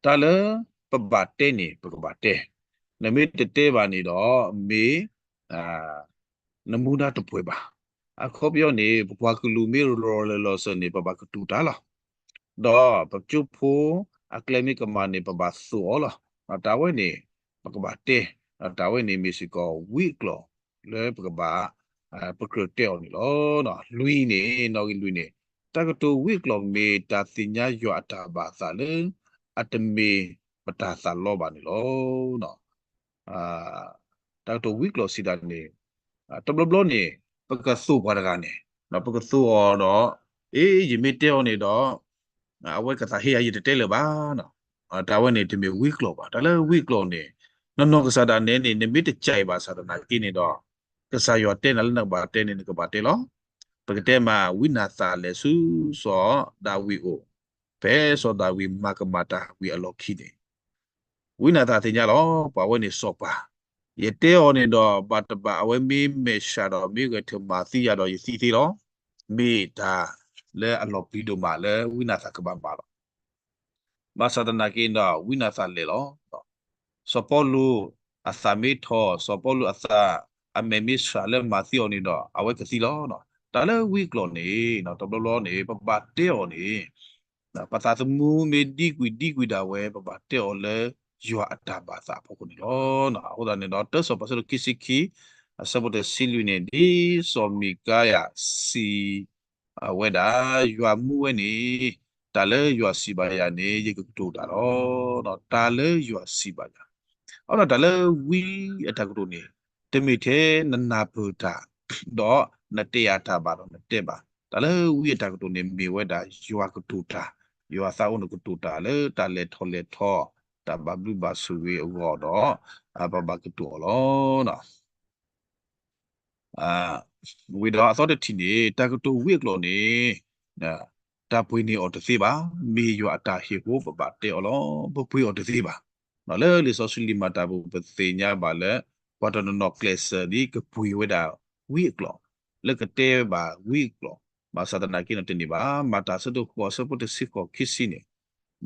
တၢ်လၢပဘၣ်တဲန့ၣ် ပကဘၣ်တဲ, နမ့ၢ်တတဲဘၣ်န့ၣ်ဒီး မ့ၢ် နမူဒါတပှဲၤဘၣ်. အခီပညီန့ၣ် ပပှၤကလုာ်မ့ၢ်လီၤလၢာ်လီၤစၢၤန့ၣ် ပဘၣ်ကတိၤတၢ်လီၤ. ဒီးပကၠိဖိအကျဲမ့ၢ်ကမၣ်န့ၣ် ပဘၣ်သိၣ်အီၤလီၤ. တၢ်ဝဲန့ၣ် ပကဘၣ်တဲ, တၢ်ဝဲန့ၣ်မ့ၢ်စ့ၢ်ကီးဝံအကျိၤလၢပကဘၣ် ပကြၢးတဲအီၤန့ၣ်လီၤ. လွံၢ်န့ၣ် နီၣ်ဂံၢ်လွံၢ်န့ၣ် တၢ်ကတိၤဝံအကျိၤမ့ၢ်တၢ်သ့ၣ်ညါယွၤအတၢ်ဘၣ်သးလၢ အတမ့ၢ်ပတၢ်သးလီဘၣ်န့ၣ်လီၤ. တၢ်ကတိၤဝံကျိၤစံးတၢ်န့ၣ် တဘျီဘျီန့ၣ် ပကသိၣ်ပှၤတဂၤန့ၣ် ပကသိၣ်အီၤဒီး အ့ ယမ့ၢ်တဲအီၤန့ၣ်ဒီး အဝဲကသးဟ့ယၤ ယတတဲလၢၤဘၣ်. တၢ်ဝဲန့ၣ်တမ့ၢ်ဝံကျိၤဘၣ်. တၢ်လၢဝံကျိၤန့ၣ် နနီၢ်ကစၢ်ဒၣ်နဲန့ၣ် နမ့ၢ်တကးဘၣ်ဆၣ်သနာ်က့န့ၣ်ဒီး ကစၢ်ယွၤတဲနၤလၢနကဘၣ်တဲန့ၣ် နကဘၣ်တဲလီၤ. ပကတဲမး ဝံနၤသၣ်လဲၤဆူစီၤဒၤဝံးအအိၣ် ဖဲစီၤဒၤဝံးမၤကမၣ်တၢ်ဝံၤအလီၢ်ခံန့ၣ် ဝံနၤသၣ်သ့ၣ်ညါလီၤ. ပှၤဝဲန့ၣ်စီၤပၤ, ယတဲအီၤန့ၣ်ဒီး ဘၣ်တဘၣ်အဝဲမ့ၢ်မဲာ်ဆှးဒီး မ့ၢ်ဂဲၤထၢၣ်မၤသံယၤဒီး ယသံသ့လီၤ. မ့ၢ်တၢ်လၢအလီၤပျံၤဒိၣ်မးလၢဝံနၤသၣ်ကဘၣ်မၤလီၤ. ဘၣ်ဆၣ်သနာ်က့ဒီး ဝံနၤသၣ်လဲၤလီၤ. စီၤပီလူးအသးမ့ၢ်ထီၣ်, စီၤပီလူးအသး အမဲာ်မ့ၢ်ဆှးလၢမၤသံအီၤန့ၣ်ဒီး အဝဲကသံလီၤ. တၢ်လၢဝံကျိၤန့ၣ် တဘျီဘျီန့ၣ် ပဘၣ်တဲအီၤန့ၣ် ပသးသမူမ့ၢ်ဒံကွံာ်ဒံကွံာ်ဒၣ်ဝဲ ပဘၣ်တဲအီၤလၢယွၤအတၢ်ဘၣ်သးအဖီခိၣ်န့ၣ်လီၤ. အဃိသတးန့ၣ်ဒီး တၢစီၤပၤအဆၢဒိၣ်ခံဆံခံ အဆၢဖိတဆံလွံၢ်န့ၣ် ဒ်စီၤမံၤကယၤစံး အဝဲဒၣ် ယွၤမူဝဲန့ၣ် တၢ်လၢယွၤစံးဘၣ်ယၤန့ၣ် ယကကတိၤတၢ်လီၤ. တၢ်လၢယွၤစံးဘၣ်ယၤ, အဒီးတၢ်လၢဝံအတၢ်ကတိၤန့ၣ် တမ့ၢ်ထဲနနၢ်ပၢၢ်တၢ် ဒီးနတဲအတၢ်ဘၣ်ဒီးနတဲဘၣ်. တၢ်လၢဝံအတၢ်ကတိၤန့ၣ် မ့ၢ်ဝဲဒၣ်ယွၤကတိၤတၢ်, ယွၤသးအိၣ်န့ၣ်ကတိၤတၢ်လၢတၢ်လဲၤထီၣ်လဲၤထီ, တၢ်ဘၣ်ဘျုးဘၣ်ဆိၣ်ဂ့ၤအဂီၢ်ဒီး ပဘၣ်ကတိၤအီၤလီၤ. ဝံၤဒီးအသီတထံၣ်န့ၣ် တၢ်ကတိၤဝံအကျိာ်န့ၣ် တၢ်ပှ့ၤန့ၢ်အီၤတသ့ဘၣ်. မ့ၢ်ယွၤအတၢ်ဟ့ၣ်ဖိပဘၣ်တဲအီၤလီၤ. ပပှ့ၤအီၤတသ့ဘၣ်. လၢလံာ်စီဆှံလံာ်မၤတၢ်ပူၤ ပသ့ၣ်ညါဘၣ်လၢ ပှၤတနီၤနီၤကျဲးစၢးဒ်ကပှ့ၤဝဲဒၣ်ဝံအကျိာ်, လၢကတဲဘၣ်ဝံအကျိာ်, ဘၣ်ဆၣ်သနာ်က့န့ၣ်တန့ၢ်ဘၣ်. မၤတၢ်အဆၢဒိၣ်ဃိးအဆၢဖိတဆံဃိးခံဆံန့ၣ်,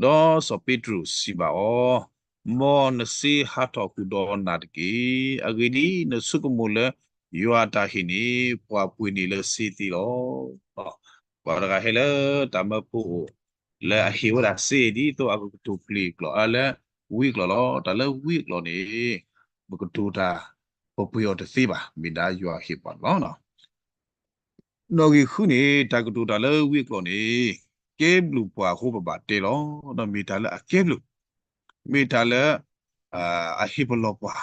ဒီးစီၤပ့းတရူးစံးဘၣ်အီၤ, မ်နစ့ဟးထီၣ်ဃုာ်ဒီးနၤတက့ၢ်. အဂ့ၢ်ဒ်အံၤ, နဆိကမိၣ်လၢယွၤအတၢ်ဟ့ၣ်န့ၣ် ပှၤပှ့ၤန့ၢ်လၢစ့သ့လီၤ. ပှၤတဂၤဟဲလၢတၢ်မၢဖိအိၣ် လၢအဟ့ၣ်ဝဲဒၣ်စ့ ဒ်သိးအကကတိၤပျ့ၤအကျိာ် အလၢဝံအကျိာ်လီၤ. တၢ်လၢဝံအကျိာ်န့ၣ် ပကတိၤတၢ် ပပှ့ၤအီၤတသ့ဘၣ်. မ့ၢ်ဒၣ်ယွၤဟ့ၣ်ပှၤန့ၣ်လီၤ. နီၣ်ဂံၢ်ဃုန့ၣ် တၢ်ကတိၤတၢ်လၢဝံအကျိာ်န့ၣ် ကဲဘျုးပှၤအဃိပဘၣ်တဲလီၤ. ဒီးမ့ၢ်တၢ်လၢအကဲဘျုး, မ့ၢ်တၢ်လၢ အဟ့ၣ်ပလီၢ်ပှၤ,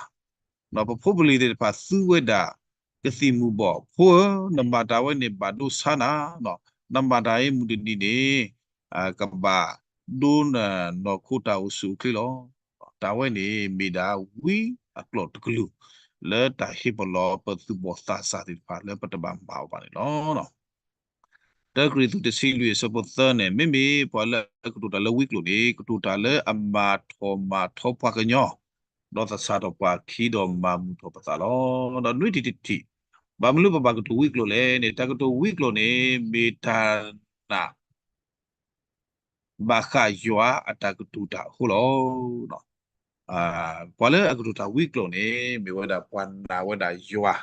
ဒီးပဖိပလံၤသ့ၣ်တဖၣ်သူဝဲဒၣ် ကသံၣ်မူၤဘှီး, ဖိဧၢ, နမၤတၢ်ဝဲန့ၣ်ဘၣ်ဒိဆါနၤ, နမၤတၢ်အံၤမုၢ်တနံၤန့ၣ် ကဘၣ်ဒိနီၢ်ခိတၢ်အိၣ်ဆူၣ်အိၣ်ချ့လီၤ. တၢ်ဝဲန့ၣ်မ့ၢ်ဒၣ်ဝံအကျိာ်တကလုာ် လၢတၢ်ဟ့ၣ်ပလီၢ်ပသူၣ်ဘီၣ်သးစၢ်သ့ၣ်တဖၣ်လၢပတဘၣ်မၤအီၤဘၣ်န့ၣ်လီၤ. တၢကရံၣ်သူးတဆံလွံၢ်အဆၢဖိသၢန့ၣ်, မ့မ့ၢ်ပှၤလၢအကတိၤတၢ်လၢဝံအကျိာ်န့ၣ် ကတိၤတၢ်လၢအမၤထီၣ်မၤထီပှၤကညီ, ဒီးသဆၣ်ထီၣ်ပှၤခံဒီးမၤမုာ်ထီၣ်ပသးလီၤ. ဒီးနွံထံၣ်တထံၣ်, ဘၣ်မနုၤလၢပဘၣ်ကတိၤဝံအကျိာ်လဲၣ်န့ၣ်, တၢ်ကတိၤဝံအကျိာ်န့ၣ် မ့ၢ်တၢ်နာ် ဘၣ်ဃးယွၤအတၢ်ကတိၤတၢ်အဃိလီၤ. ပှၤလၢအကတိၤတၢ်ဝံအကျိာ်န့ၣ် မ့ၢ်ဝဲဒၣ်ပှၤနာ်ဝဲဒၣ်ယွၤ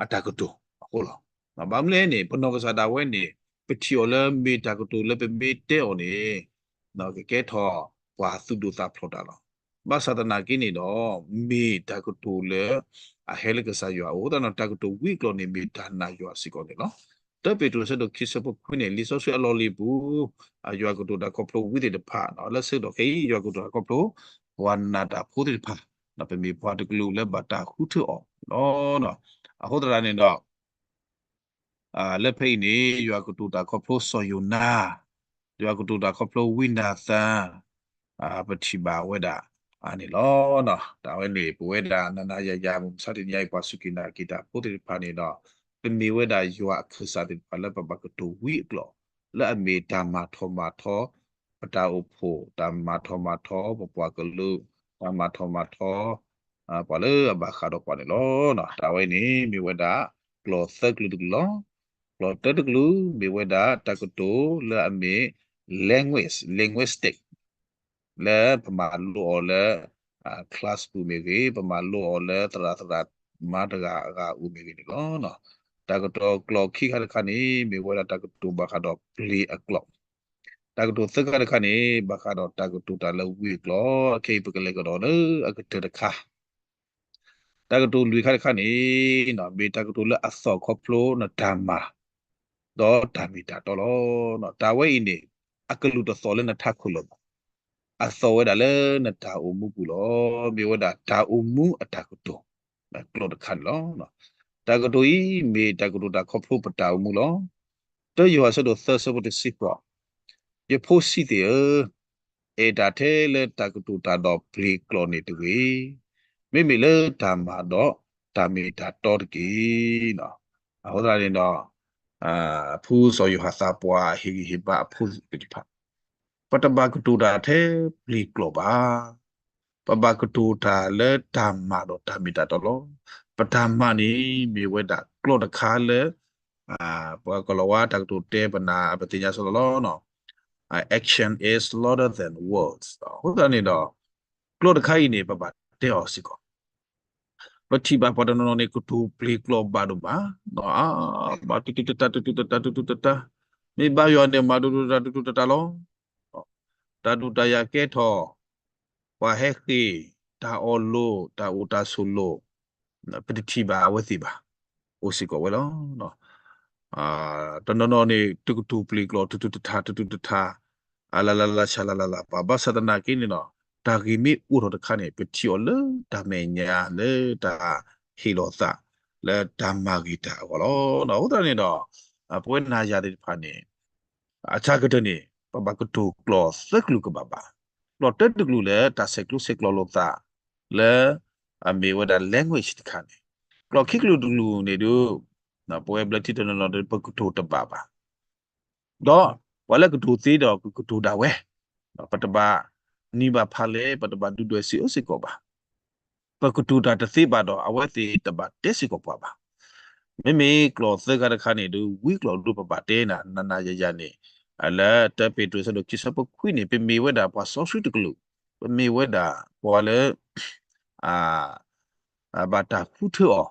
အတၢ်ကတိၤအဃိလီၤ. ဘၣ်မနုၤလဲၣ်န့ၣ် ပနီၢ်ကစၢ်ဒၣ်ဝဲန့ၣ် ပထံၣ်အီၤလၢမ့ၢ်တၢ်ကတိၤလၢပမ့ၢ်တဲအီၤန့ၣ် ကကဲထီၣ်ပှၤသူၣ်ဒိၣ်သးဖျိးတၢ်လီၤ. ဘၣ်ဆၣ်သနာ်က့န့ၣ်ဒီး မ့ၢ်တၢ်ကတိၤလၢ အဟဲလၢကစၢ်ယွၤအအိၣ်, အဃိသတးန့ၣ် တၢ်ကတိၤဝံအကျိာ်န့ၣ် မ့ၢ်တၢ်နာ်ယွၤစ့ၢ်ကီးန့ၣ်လီၤ. တၢပ့းတရူးအဆၢဒိၣ်ခံဆၢဖိခွံန့ၣ် လံာ်စီဆှံအလီၢ်လံၤပူၤ ယွၤကတိၤတၢ်ခီဖျိဝံသ့ၣ်တဖၣ်, လၢဆၢကတီၢ်ခဲအံၤ ယွၤကတိၤတၢ်ခီဖျိ ပှၤနာ်တၢ်ဖိသ့ၣ်တဖၣ်, ပမ့ၢ်ပှၤတကလုာ်လၢဘၣ်တၢ်ဃုထၢအီၤလီၤ. အဃိသတးန့ၣ်ဒီး လၢဖဲအံၤန့ၣ် ယွၤကတိၤတၢ်ခီဖျိစီၤယိၤနါ, ယွၤကတိၤတၢ်ခီဖျိဝံနၤသၣ်, ပထံၣ်ဘၣ်ဝဲဒၣ်န့ၣ်လီၤ. တၢ်ဝဲန့ၣ် ပဝဲဒၣ်နၤနၤယၤယၤ မုၢ်မဆါတနံၤအံၤ ပှၤစူၢ်က့ၤနာ်က့ၤတၢ်ဖိသ့ၣ်တဖၣ်န့ၣ်ဒီး ပမ့ၢ်ဝဲဒၣ်ယွၤအခၢၣ်စးသ့ၣ်တဖၣ်လၢပဘၣ်ကတိၤဝံအကျိာ်, လၢအမ့ၢ်တၢ်မၤထီၣ်မၤထီ ပတၢ်အိၣ်ဖှိၣ်, တၢ်မၤထီၣ်မၤထီ ပပှၤကလုာ်, တၢ်မၤထီၣ်မၤထီ ပှၤလၢအဘၣ်ဃးဒီးပှၤန့ၣ်လီၤ. တၢ်ဝဲန့ၣ် မ့ၢ်ဝဲဒၣ်ကျိာ်သၢကလုာ်တကလုာ်လီၤ. ကျိာ်တၢတကလုာ်မ့ၢ်ဝဲဒၣ်တၢ်ကတိၤလၢအမ့ၢ် language, linguistic လၢပမၤလိအီၤလၢ class ပူၤမ့ၢ်ဂ့ၤ, ပမၤလိအီၤလၢသရၣ်သရၣ်မါတဂၤအဂၤအပူၤမ့ၢ်ဂ့ၤန့ၣ်လီၤ. တၢ်ကတိၤကျိာ်ခံခါတခါန့ၣ် မ့ၢ်ဝဲဒၣ်တၢ်ကတိၤဘၣ်ဃးဒီးပျ့ၤအကျိာ်, တၢ်ကတိၤသၢခါတခါန့ၣ် ဘၣ်ဃးဒီးတၢ်ကတိၤတၢ်လၢဝံအကျိာ်, ခဲအံၤပကလဲၤကဒီးလၢအကတၢၢ်တခါ တၢ်ကတိၤလွံၢ်ခါတခါန့ၣ် မ့ၢ်တၢ်ကတိၤလၢအသီၣ်ခီဖျိနတၢ်မၤ ဒီးတၢ်မ့ၢ်တၢ်တီလီၤ. တၢ်ဝဲအံၤန့ၣ် အကလူးတသီၣ်လၢနထးခိၣ်လၢၤဘၣ်. အသီၣ်ဝဲဒၣ်လၢနတၢ်အိၣ်မူပူၤလီၤ. မ့ၢ်ဝဲဒၣ်တၢ်အိၣ်မူအတၢ်ကတိၤ ကျိာ်တခါန့ၣ်လီၤ. တၢ်ကတိၤအံၤ မ့ၢ်တၢ်ကတိၤတၢ်ခီဖျိပတၢ်အိၣ်မူလီၤ. တၢယိၤဟၣ်အဆၢဒိၣ်သၢအဆၢဖိတဆံဃိး, ယဖိဆံးသ့ၣ်ဧၢ, အဲၣ်တၢ်ထဲလၢတၢ်ကတိၤတၢ်ဒီးပျ့ၤကျိာ်န့ၣ်တဂ့ၤ, မ့မ့ၢ်လၢတၢ်မၤဒီးတၢ်မ့ၢ်တၢ်တီတက့ၢ်. အဃိသတးန့ၣ်ဒီး ဖုစီၤယိၤဟၣ်သးပှၢ်ဟ့ၣ်ဂံၢ်ဟ့ၣ်ဘါအဖိသ့ၣ်တဖၣ်, ပတဘၣ်ကတိၤတၢ်ထဲပျ့ၤကျိာ်ဘၣ်. ပဘၣ်ကတိၤတၢ်လၢတၢ်မၤဒီးတၢ်မ့ၢ်တၢ်တီလီၤ. ပတၢ်မၤန့ၣ် မ့ၢ်ဝဲဒၣ်ကျိာ်တခါလၢ ပှၤကလီၤဝါတၢ်ကတိၤတဲပနၢ် ပသ့ၣ်ညါစ့ၢ်ကီးလီၤ. Action is louder than words. အဃိသတးန့ၣ်ဒီး ကျိာ်တခါအံၤန့ၣ် ပဘၣ်တဲအီၤစ့ၢ်ကီး ပထံၣ်ဘၣ်ပှၤတနီၤနီၤန့ၣ် ကတိၤပျ့ၤကျိာ်ဘၣ်ဒိၣ်မး, ဘၣ်တုၤတုၤတတၢ် တုၤတုၤတတၢ် တုၤတုၤတတၢ်, မ့ၢ်ဘါယွၤန့ၣ် မၤဒိၣ်ဒိၣ်တၢ် တုၤတုၤတတၢ်လီၤ. တၢ်ဒုးတၢ်ယၤကဲထီၣ်, ပှၤဟဲဃ့ၢ်, တၢ်အီၣ်လိာ်, တၢ်အိၣ်တၢ်ဆိးလိာ်, ပတထံၣ်ဘၣ်အဝဲသ့ၣ်ဘၣ်, အိၣ်စ့ၢ်ကီးဝဲလီၤ. တနီၤနီၤန့ၣ် တကတိၤပျ့ၤကျိာ် တတူၢ်တထါ တတူၢ်တထါ, အလၢ်လၢ်လၢ်ဆးလၢ်လၢ်လၢ် ဘၣ်ဆၣ်သနာ်က့န့ၣ်ဒီး တၢ်ဂ့ၢ်မ့ၢ်အိၣ်ထီၣ်တခါန့ၣ် ပထံၣ်အီၤလၢတၢ်မဲာ်ညါ လၢတၢ်ဟ့ၣ်လီၤသး လၢတၢ်မၤဂ့ၤတၢ်အဂီၢ်လီၤ. အဃိသတးန့ၣ်ဒီး ပဝဲနၤယၤသ့ၣ်တဖၣ်န့ၣ် အဆၢကတၢၢ်န့ၣ် ပဘၣ်ကတိၤကျိာ်သၢကလုာ်ကဘၣ်ဘၣ်. ကျိာ်တၢတကလုာ်လၢတၢ်ဆဲးကျိးဆဲးကျိးလိာ်သး လၢအမ့ၢ်ဝဲဒၣ် language တခါန့ၣ်, ကျိာ်ခံကလုာ်တကလုာ်န့ၣ်ဒုး ပဝဲဘျၢထံတနီၤနီၤဒီး ပကတိၤတဘၣ်ဘၣ်. ဒီးပှၤလၢကတိၤသ့ဒီးကကတိၤဒၣ်ဝဲ, ပတဘၣ်နံၤဘၣ်ဖးလဲၣ်, ပတဘၣ်ဒုၣ်ဒွဲၣ်စံးအၢစ့ၢ်ကီးဘၣ်. ပကတိၤတၢ်တသ့ဘၣ်ဒီး အဝဲသ့ၣ်တဘၣ်တဲစ့ၢ်ကီးပှၤဘၣ်. မ့မ့ၢ်ကျိာ်သၢခါတခါန့ၣ်ဒုး ဝံကျိာ်ဒုးပဘၣ်တဲနၤ နၤနၤယၤယၤန့ၣ်, လၢတၢပ့းတရူးဆၢဒိၣ်ခံဆၢဖိခွံန့ၣ် ပမ့ၢ်ဝဲဒၣ်ပှၤစီဆှံတကလုာ်, ပမ့ၢ်ဝဲဒၣ်ပှၤလၢ ဘၣ်တၢ်ဃုထၢအီၤ,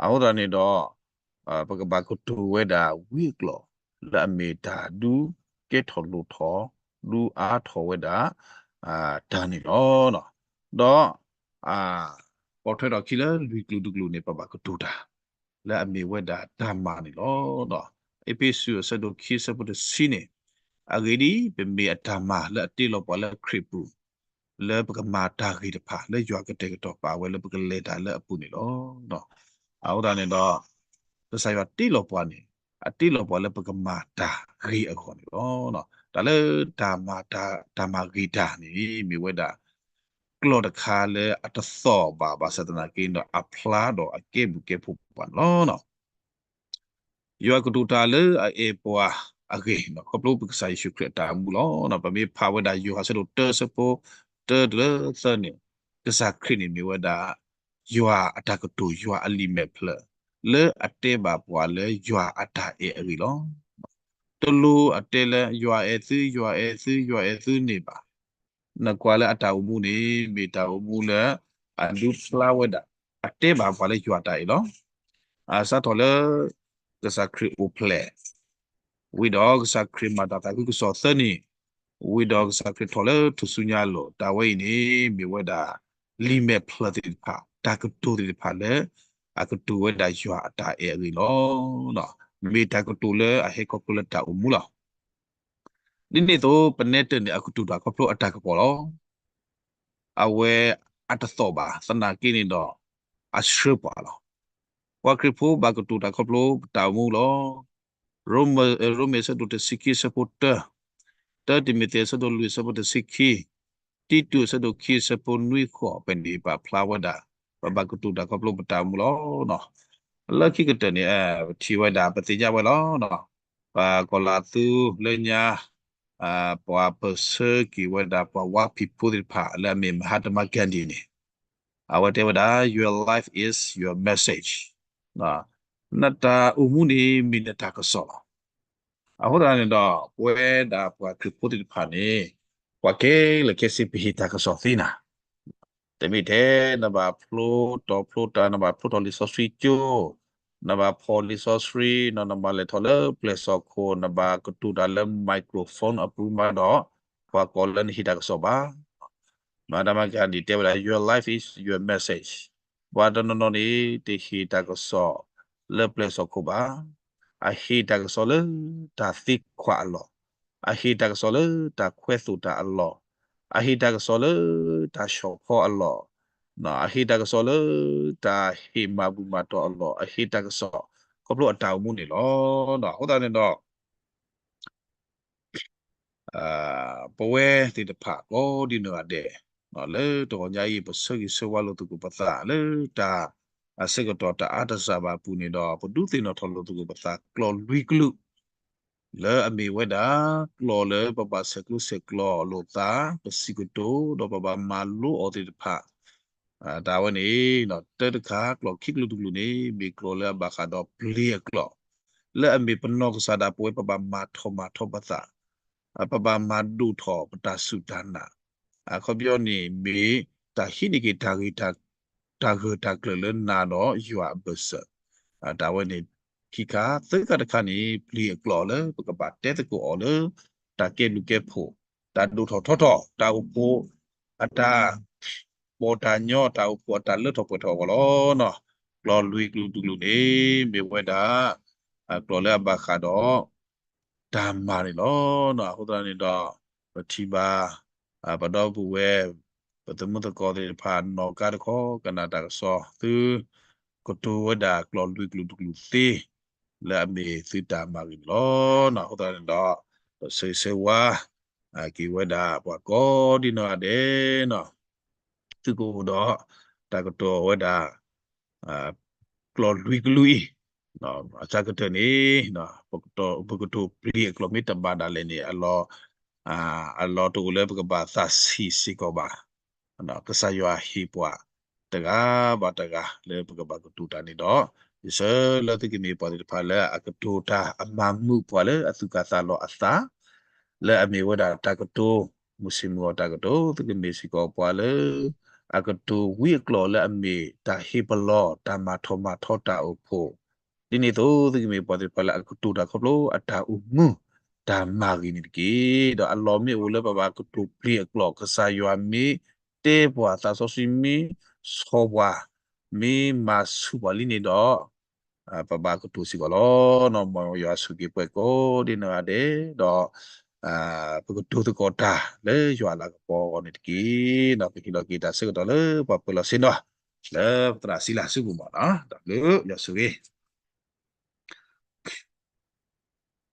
အဃိသတးန့ၣ်ဒီး ပကဘၣ်ကတိၤဝဲဒၣ်ဝံအကျိာ် လၢအမ့ၢ်တၢ်ဒုးကဲထီၣ်လိၣ်ထီၣ် ဒုးအါထီၣ်ဝဲဒၣ် တၢ်န့ၣ်လီၤ. ဒီး ပိာ်ထွဲထီၣ်ခံလၢလွံၢ်ကလုာ်တကလုာ်န့ၣ် ပဘၣ်ကတိၤတၢ် လၢအမ့ၢ်ဝဲဒၣ်တၢ်မၤန့ၣ်လီၤ. အ့းဖ့းစူးအဆၢဒိၣ်ခံအဆၢဖိတဆံန့ၣ်, အဂ့ၢ်ဒ်အံၤ, ပမ့ၢ်အတၢ်မၤလၢအတ့လီၤပှၤလၢခရံာ်ပူၤ လၢပကမၤတၢ်ဂ့ၤတဖၣ် လၢယွၤကတဲာ်ကတီၤပာ်ဝဲလၢပကလဲၤတၢ်လၢအပူၤန့ၣ်လီၤ. အဃိသတးန့ၣ်ဒီး ကစၢ်ယွၤတ့လီၤပှၤန့ၣ် အတ့လီၤပှၤလၢပကမၤတၢ်ဂ့ၤအဂီၢ်န့ၣ်လီၤ. တၢ်လၢတၢ်မၤတၢ် တၢ်မၤဂ့ၤတၢ်န့ၣ် မ့ၢ်ဝဲဒၣ် ကျိာ်တခါလၢအတသီၣ်ဘၣ် ဘၣ်ဆၣ်သနာ်က့ဒီး အဖျါဒီးအကဲဘျုးကဲဖှိၣ်ပှၤန့ၣ်လီၤ. ယွၤကတိၤတၢ်လၢအအဲၣ်ပှၤအဂ့ၢ် ခီဖျိပကစၢ်ယ့ၣ်ၡူးခရံာ်အတၢ်အိၣ်မူလီၤ. ပမ့ၢ်ဖးဝဲဒၣ်ယိၤဟၣ်ဆၢဒိၣ်တၢဆၢဖိတၢတုၤလၢသၢန့ၣ်, ကစၢ်ခရံာ်န့ၣ်မ့ၢ်ဝဲဒၣ် ယွၤအတၢ်ကတိၤ ယွၤအလံာ်မဲာ်ဖျၢၣ် လၢအတဲဘၣ်ပှၤလၢယွၤအတၢ်အဲၣ်အဂ့ၢ်လီၤ. တလိၣ်အတဲလၢ ယွၤအဲၣ်သု, ယွၤအဲၣ်သု, ယွၤအဲၣ်သုန့ၣ်ဘၣ်. နကွၢ်လၢအတၢ်အိၣ်မူန့ၣ် မ့ၢ်တၢ်အိၣ်မူလၢ အဒုးဖျါဝဲဒၣ် အတဲဘၣ်ပှၤလၢယွၤအတၢ်အဲၣ်လီၤ. အစးထီၣ်လၢ ကစၢ်ခရံာ်အိၣ်ဖျဲၣ်, ဝံၤဒီးကစၢ်ခရံာ်မၤတၢ်သးခုကစီၣ်သၢနံၣ်, ဝံၤဒီးကစၢ်ခရံာ်ထီၣ်လၢထူၣ်စုညါအလိၤ, တၢ်ဝဲအံၤန့ၣ် မ့ၢ်ဝဲဒၣ် လံာ်မဲာ်ဖျၢၣ်သ့ၣ်တဖၣ် တၢ်ကတိၤသ့ၣ်တဖၣ်လၢ အကတိၤဝဲဒၣ်ယွၤအတၢ်အဲၣ်အဂ့ၢ်လီၤ. မ့ၢ်တၢ်ကတိၤလၢအဟဲခီဖျိလၢတၢ်အိၣ်မူလီၤ. ဒ်န့ၣ်အသိး ပနဲတၢၢ်န့ၣ် အကတိၤတၢ်ခီဖျိအတၢ်ကပီၤလီၤ. အဝဲအတသီၣ်ဘၣ် သနာ်က့န့ၣ်ဒီး အဆှၢပှၤလီၤ. ပှၤခရံာ်ဖိဘၣ်ကတိၤတၢ်ခီဖျိပတၢ်အိၣ်မူလီၤ. ရိမ့ၤ ရိမ့ၤအဆၢဒိၣ်တဆံခံအဆၢဖိတၢ, တၢတံၤမသ့းအဆၢဒိၣ်လွံၢ်အဆၢဖိတဆံခံ, တံတူးအဆၢဒိၣ်ခံအဆၢဖိနွံဃိး ဖဲန့ၣ်ပာ်ဖျါဝဲဒၣ် ပဘၣ်ကတိၤတၢ်ခီဖျိပတၢ်အိၣ်မူလီၤ. လၢခံကတၢၢ်န့ၣ် ပထံၣ်ဝဲဒၣ် ပသ့ၣ်ညါဝဲလီၤ. ပှၤကီၤလၤသူလၢညါ ပှၤပၢၢ်ဆၢက့ၤဝဲဒၣ်ပှၤဝါဖံးဖိသ့ၣ်တဖၣ် လၢအမ့ၢ် Mahatma Gandhi န့ၣ် အဝဲတဲဝဲဒၣ် your life is your message. နတၢ်အိၣ်မူန့ၣ် မ့ၢ်နတၢ်ကစီၣ်လီၤ. အဃိသတးန့ၣ်ဒီး ပဝဲဒၣ်ပှၤခရံာ်ဖိသ့ၣ်တဖၣ်န့ၣ် ပှၤခဲလၢာ်ခဲဆ့ ပဟ့ၣ်တၢ်ကစီၣ်သ့နၤ, တမ့ၢ်ထဲ နဘၣ်ဖျိတီၤဖျိတီၤ နဘၣ်ဖျိထီၣ်လံာ်စီဆှံကၠိ, နဘၣ်ဖီၣ်လံာ်စီဆှံ, နဘၣ်လဲၤထီၣ်လၢပျဲၢ်စီၣ်ခိၣ်, နဘၣ်ကတိၤတၢ်လၢ microphone အပူၤမးဒီး ပှၤကိးလၢနဟ့ၣ်တၢ်ကစီၣ်ဘၣ်. မဟါတမါကၣ်ဒံၣ်တဲဝဲဒၣ် your life is your message. ပှၤတနီၤနီၤန့ၣ် တဟ့ၣ်တၢ်ကစီၣ်လၢပျဲၢ်စီၣ်ခိၣ်ဘၣ်. အဟ့ၣ်တၢ်ကစီၣ်လၢတၢ်သံကွၢ်အလီၢ်, အဟ့ၣ်တၢ်ကစီၣ်လၢတၢ်ခွဲးသိၣ်တၢ်အလီၢ်, အဟ့ၣ်တၢ်ကစီၣ်လၢတၢ်ဆီၣ်ဖီအလီၢ်, အဟ့ၣ်တၢ်ကစီၣ်လၢတၢ်ဟ့ၣ်မၤဘူၣ်မၤတီၢ်အလီၢ်, အဟ့ၣ်တၢ်ကစီၣ်ခီဖျိအတၢ်အိၣ်မူန့ၣ်လီၤ. အဃိသတးန့ၣ်ဒီး ပဝဲသ့ၣ်တဖၣ်ကိးဒံနီၢ်ဂၤဒဲး လၢတဂီၤညါအံၤ ပဆၢဂ့ၤဆၢဝါလိာ်သကိးပသး လၢတၢ်အဆၢကတီၢ်တအါတစှၤဘၣ်အပူၤန့ၣ်ဒီး ပဒုးသ့ၣ်နီၣ်ထီၣ်လိာ်သကိးပသး ကျိာ်လွံၢ်ကလုာ် လၢအမ့ၢ်ဝဲဒၣ် ကျိာ်လၢပဘၣ်ဆဲးကျိးဆဲးကျိးလိာ်သး ပစံးကတိၤ ဒီးပဘၣ်မၤလိအီၤသ့ၣ်တဖၣ် တၢ်ဝဲန့ၣ် တၢတခါ ကျိာ်ခံကလုာ်တကလုာ်န့ၣ် မ့ၢ်ကျိာ်လၢအဘၣ်ဃးဒီးပျ့ၤအကျိာ် လၢအမ့ၢ်ပနီၢ်ကစၢ်ဒၣ်ပဝဲ ပဘၣ်မၤထီၣ်မၤထီပသး ပဘၣ်မၤဒိၣ်ထီၣ်ပတၢ်စူၢ်တၢ်နာ် အခီပညီန့ၣ်မ့ၢ် တၢ်ဟံးန့ၢ်က့ၤတၢ်ဂ့ၤ တၢ်ဂၢၢ်တၢ်ကျၢၤလၢနၤဒီးယွၤအဘၢၣ်စၢၤ တၢ်ဝဲန့ၣ် ခံခါသၢခါတခါန့ၣ် ပျ့ၤအကျိာ်လၢပကဘၣ်တဲသကိးအီၤလၢ တၢ်ကဲဘျုးကဲဖှိၣ် တၢ်ဒိၣ်ထီၣ်ထီထီၣ် တၢ်အိၣ်ဖှိၣ် အတၢ် ပီၣ်တၢ်ညီတၢ်အိၣ်ဖှိၣ်အတၢ်လၢထီၣ်ပှဲၤထီၣ်အဂီၢ်လီၤ. ကျီၢ်လွံၢ်ကလုာ်တကလုာ်န့ၣ် မ့ၢ်ဝဲဒၣ် ကျီၢ်လၢအဘၣ်ဃးဒီး တၢ်မၤန့ၣ်လီၤ. အဃိသတးန့ၣ်ဒီး ပထံၣ်ဘၣ် ပဒီပုၢ်ဝဲၢ် ပသမုၣ်သကိးသ့ၣ်တဖၣ် နီၢ်ကါတခီ ကနၣ်တၢ်ကစီၣ် သု ကတိၤဝဲဒၣ်ကျီၢ်လွံၢ်ကလုာ်တကလုာ်သ့ လၢအမ့ၢ်သုတၢ်မၤဂ့ၤန့ၣ်လီၤ. အဃိသတးန့ၣ်ဒီး ပဆၢဂ့ၤဆၢဝါ က့ၤဝဲဒၣ်ပှၤကိးဒံနီၢ်ဂၤဒဲး သုကအိၣ်ဒီး တၢ်ကတိၤဝဲဒၣ် ကျီၢ်လွံၢ်ကလုာ်အံၤ အဆၢကတၢၢ်န့ၣ် ပကတိၤပျံၤအကျိာ်မ့ၢ်တဘၣ်ဒၣ်လဲာ်န့ၣ် အလီၢ်တအိၣ်လၢပကဘၣ်သးဆံးစ့ၢ်ကီးဘၣ်. ကစၢ်ယွၤဟ့ၣ်ပှၤတဂၤဘၣ်တဂၤလၢပကဘၣ်ကတိၤတၢ်န့ၣ်ဒီး ယဆၢလၢသုကမ့ၢ်ပှၤသ့ၣ်တဖၣ်လၢအကတိၤတၢ်အမၤမုာ်ပှၤလၢအသူၣ်ကၢ်သးလီၤအသး လၢအမ့ၢ်ဝဲဒၣ်တၢ်ကတိၤ မုၢ်ဆ့ၣ်မုၢ်ဂီၤတၢ်ကတိၤ သုကမ့ၢ်စ့ၢ်ကီးပှၤလၢ အကတိၤဝံအကျိာ်လၢအမ့ၢ်တၢ်ဟ့ၣ်ပလီၢ် တၢ်မၤထီၣ်မၤထီတၢ်အိၣ်ဖှိၣ် ဒ်န့ၣ်အသိး သုကမ့ၢ်ပှၤသ့ၣ်တဖၣ်လၢအကတိၤတၢ်ခီဖျိအတၢ်အိၣ်မူ တၢ်မၤဂ့ၤန့ၣ်တက့ၢ်. ဒီးအလီၢ်မ့ၢ်အိၣ်လၢပဘၣ်ကတိၤပျံၤအကျိာ် ကစၢ်ယွၤမ့ၢ်တဲပှၤ သးစီဆှံမ့ၢ်ဆီၣ်ပှၤ မ့ၢ်မၤဆူၣ်ပှၤလံန့ၣ်ဒီး ပဘၣ်ကတိၤစ့ၢ်ကီးလီၤ. မ်ယွၤဆိၣ်ဂ့ၤပှၤကိးဒံနီၢ်ဂၤဒဲး ဒီး ပကတိၤသကိးတၢ်လၢယွၤအလၤကပီၤအဂီၢ်န့ၣ်တက့ၢ်. ပဟ့ၣ်လီၤက့ၤတၢ်ဆၢကတီၢ်လၢပှၤပၢၤလီၢ်ဆ့ၣ်နီၤ လၢပသရၣ်စံလၤစုပူၤမးနီၤ ဒီးလၢယွၤဆိၣ်ဂ့ၤ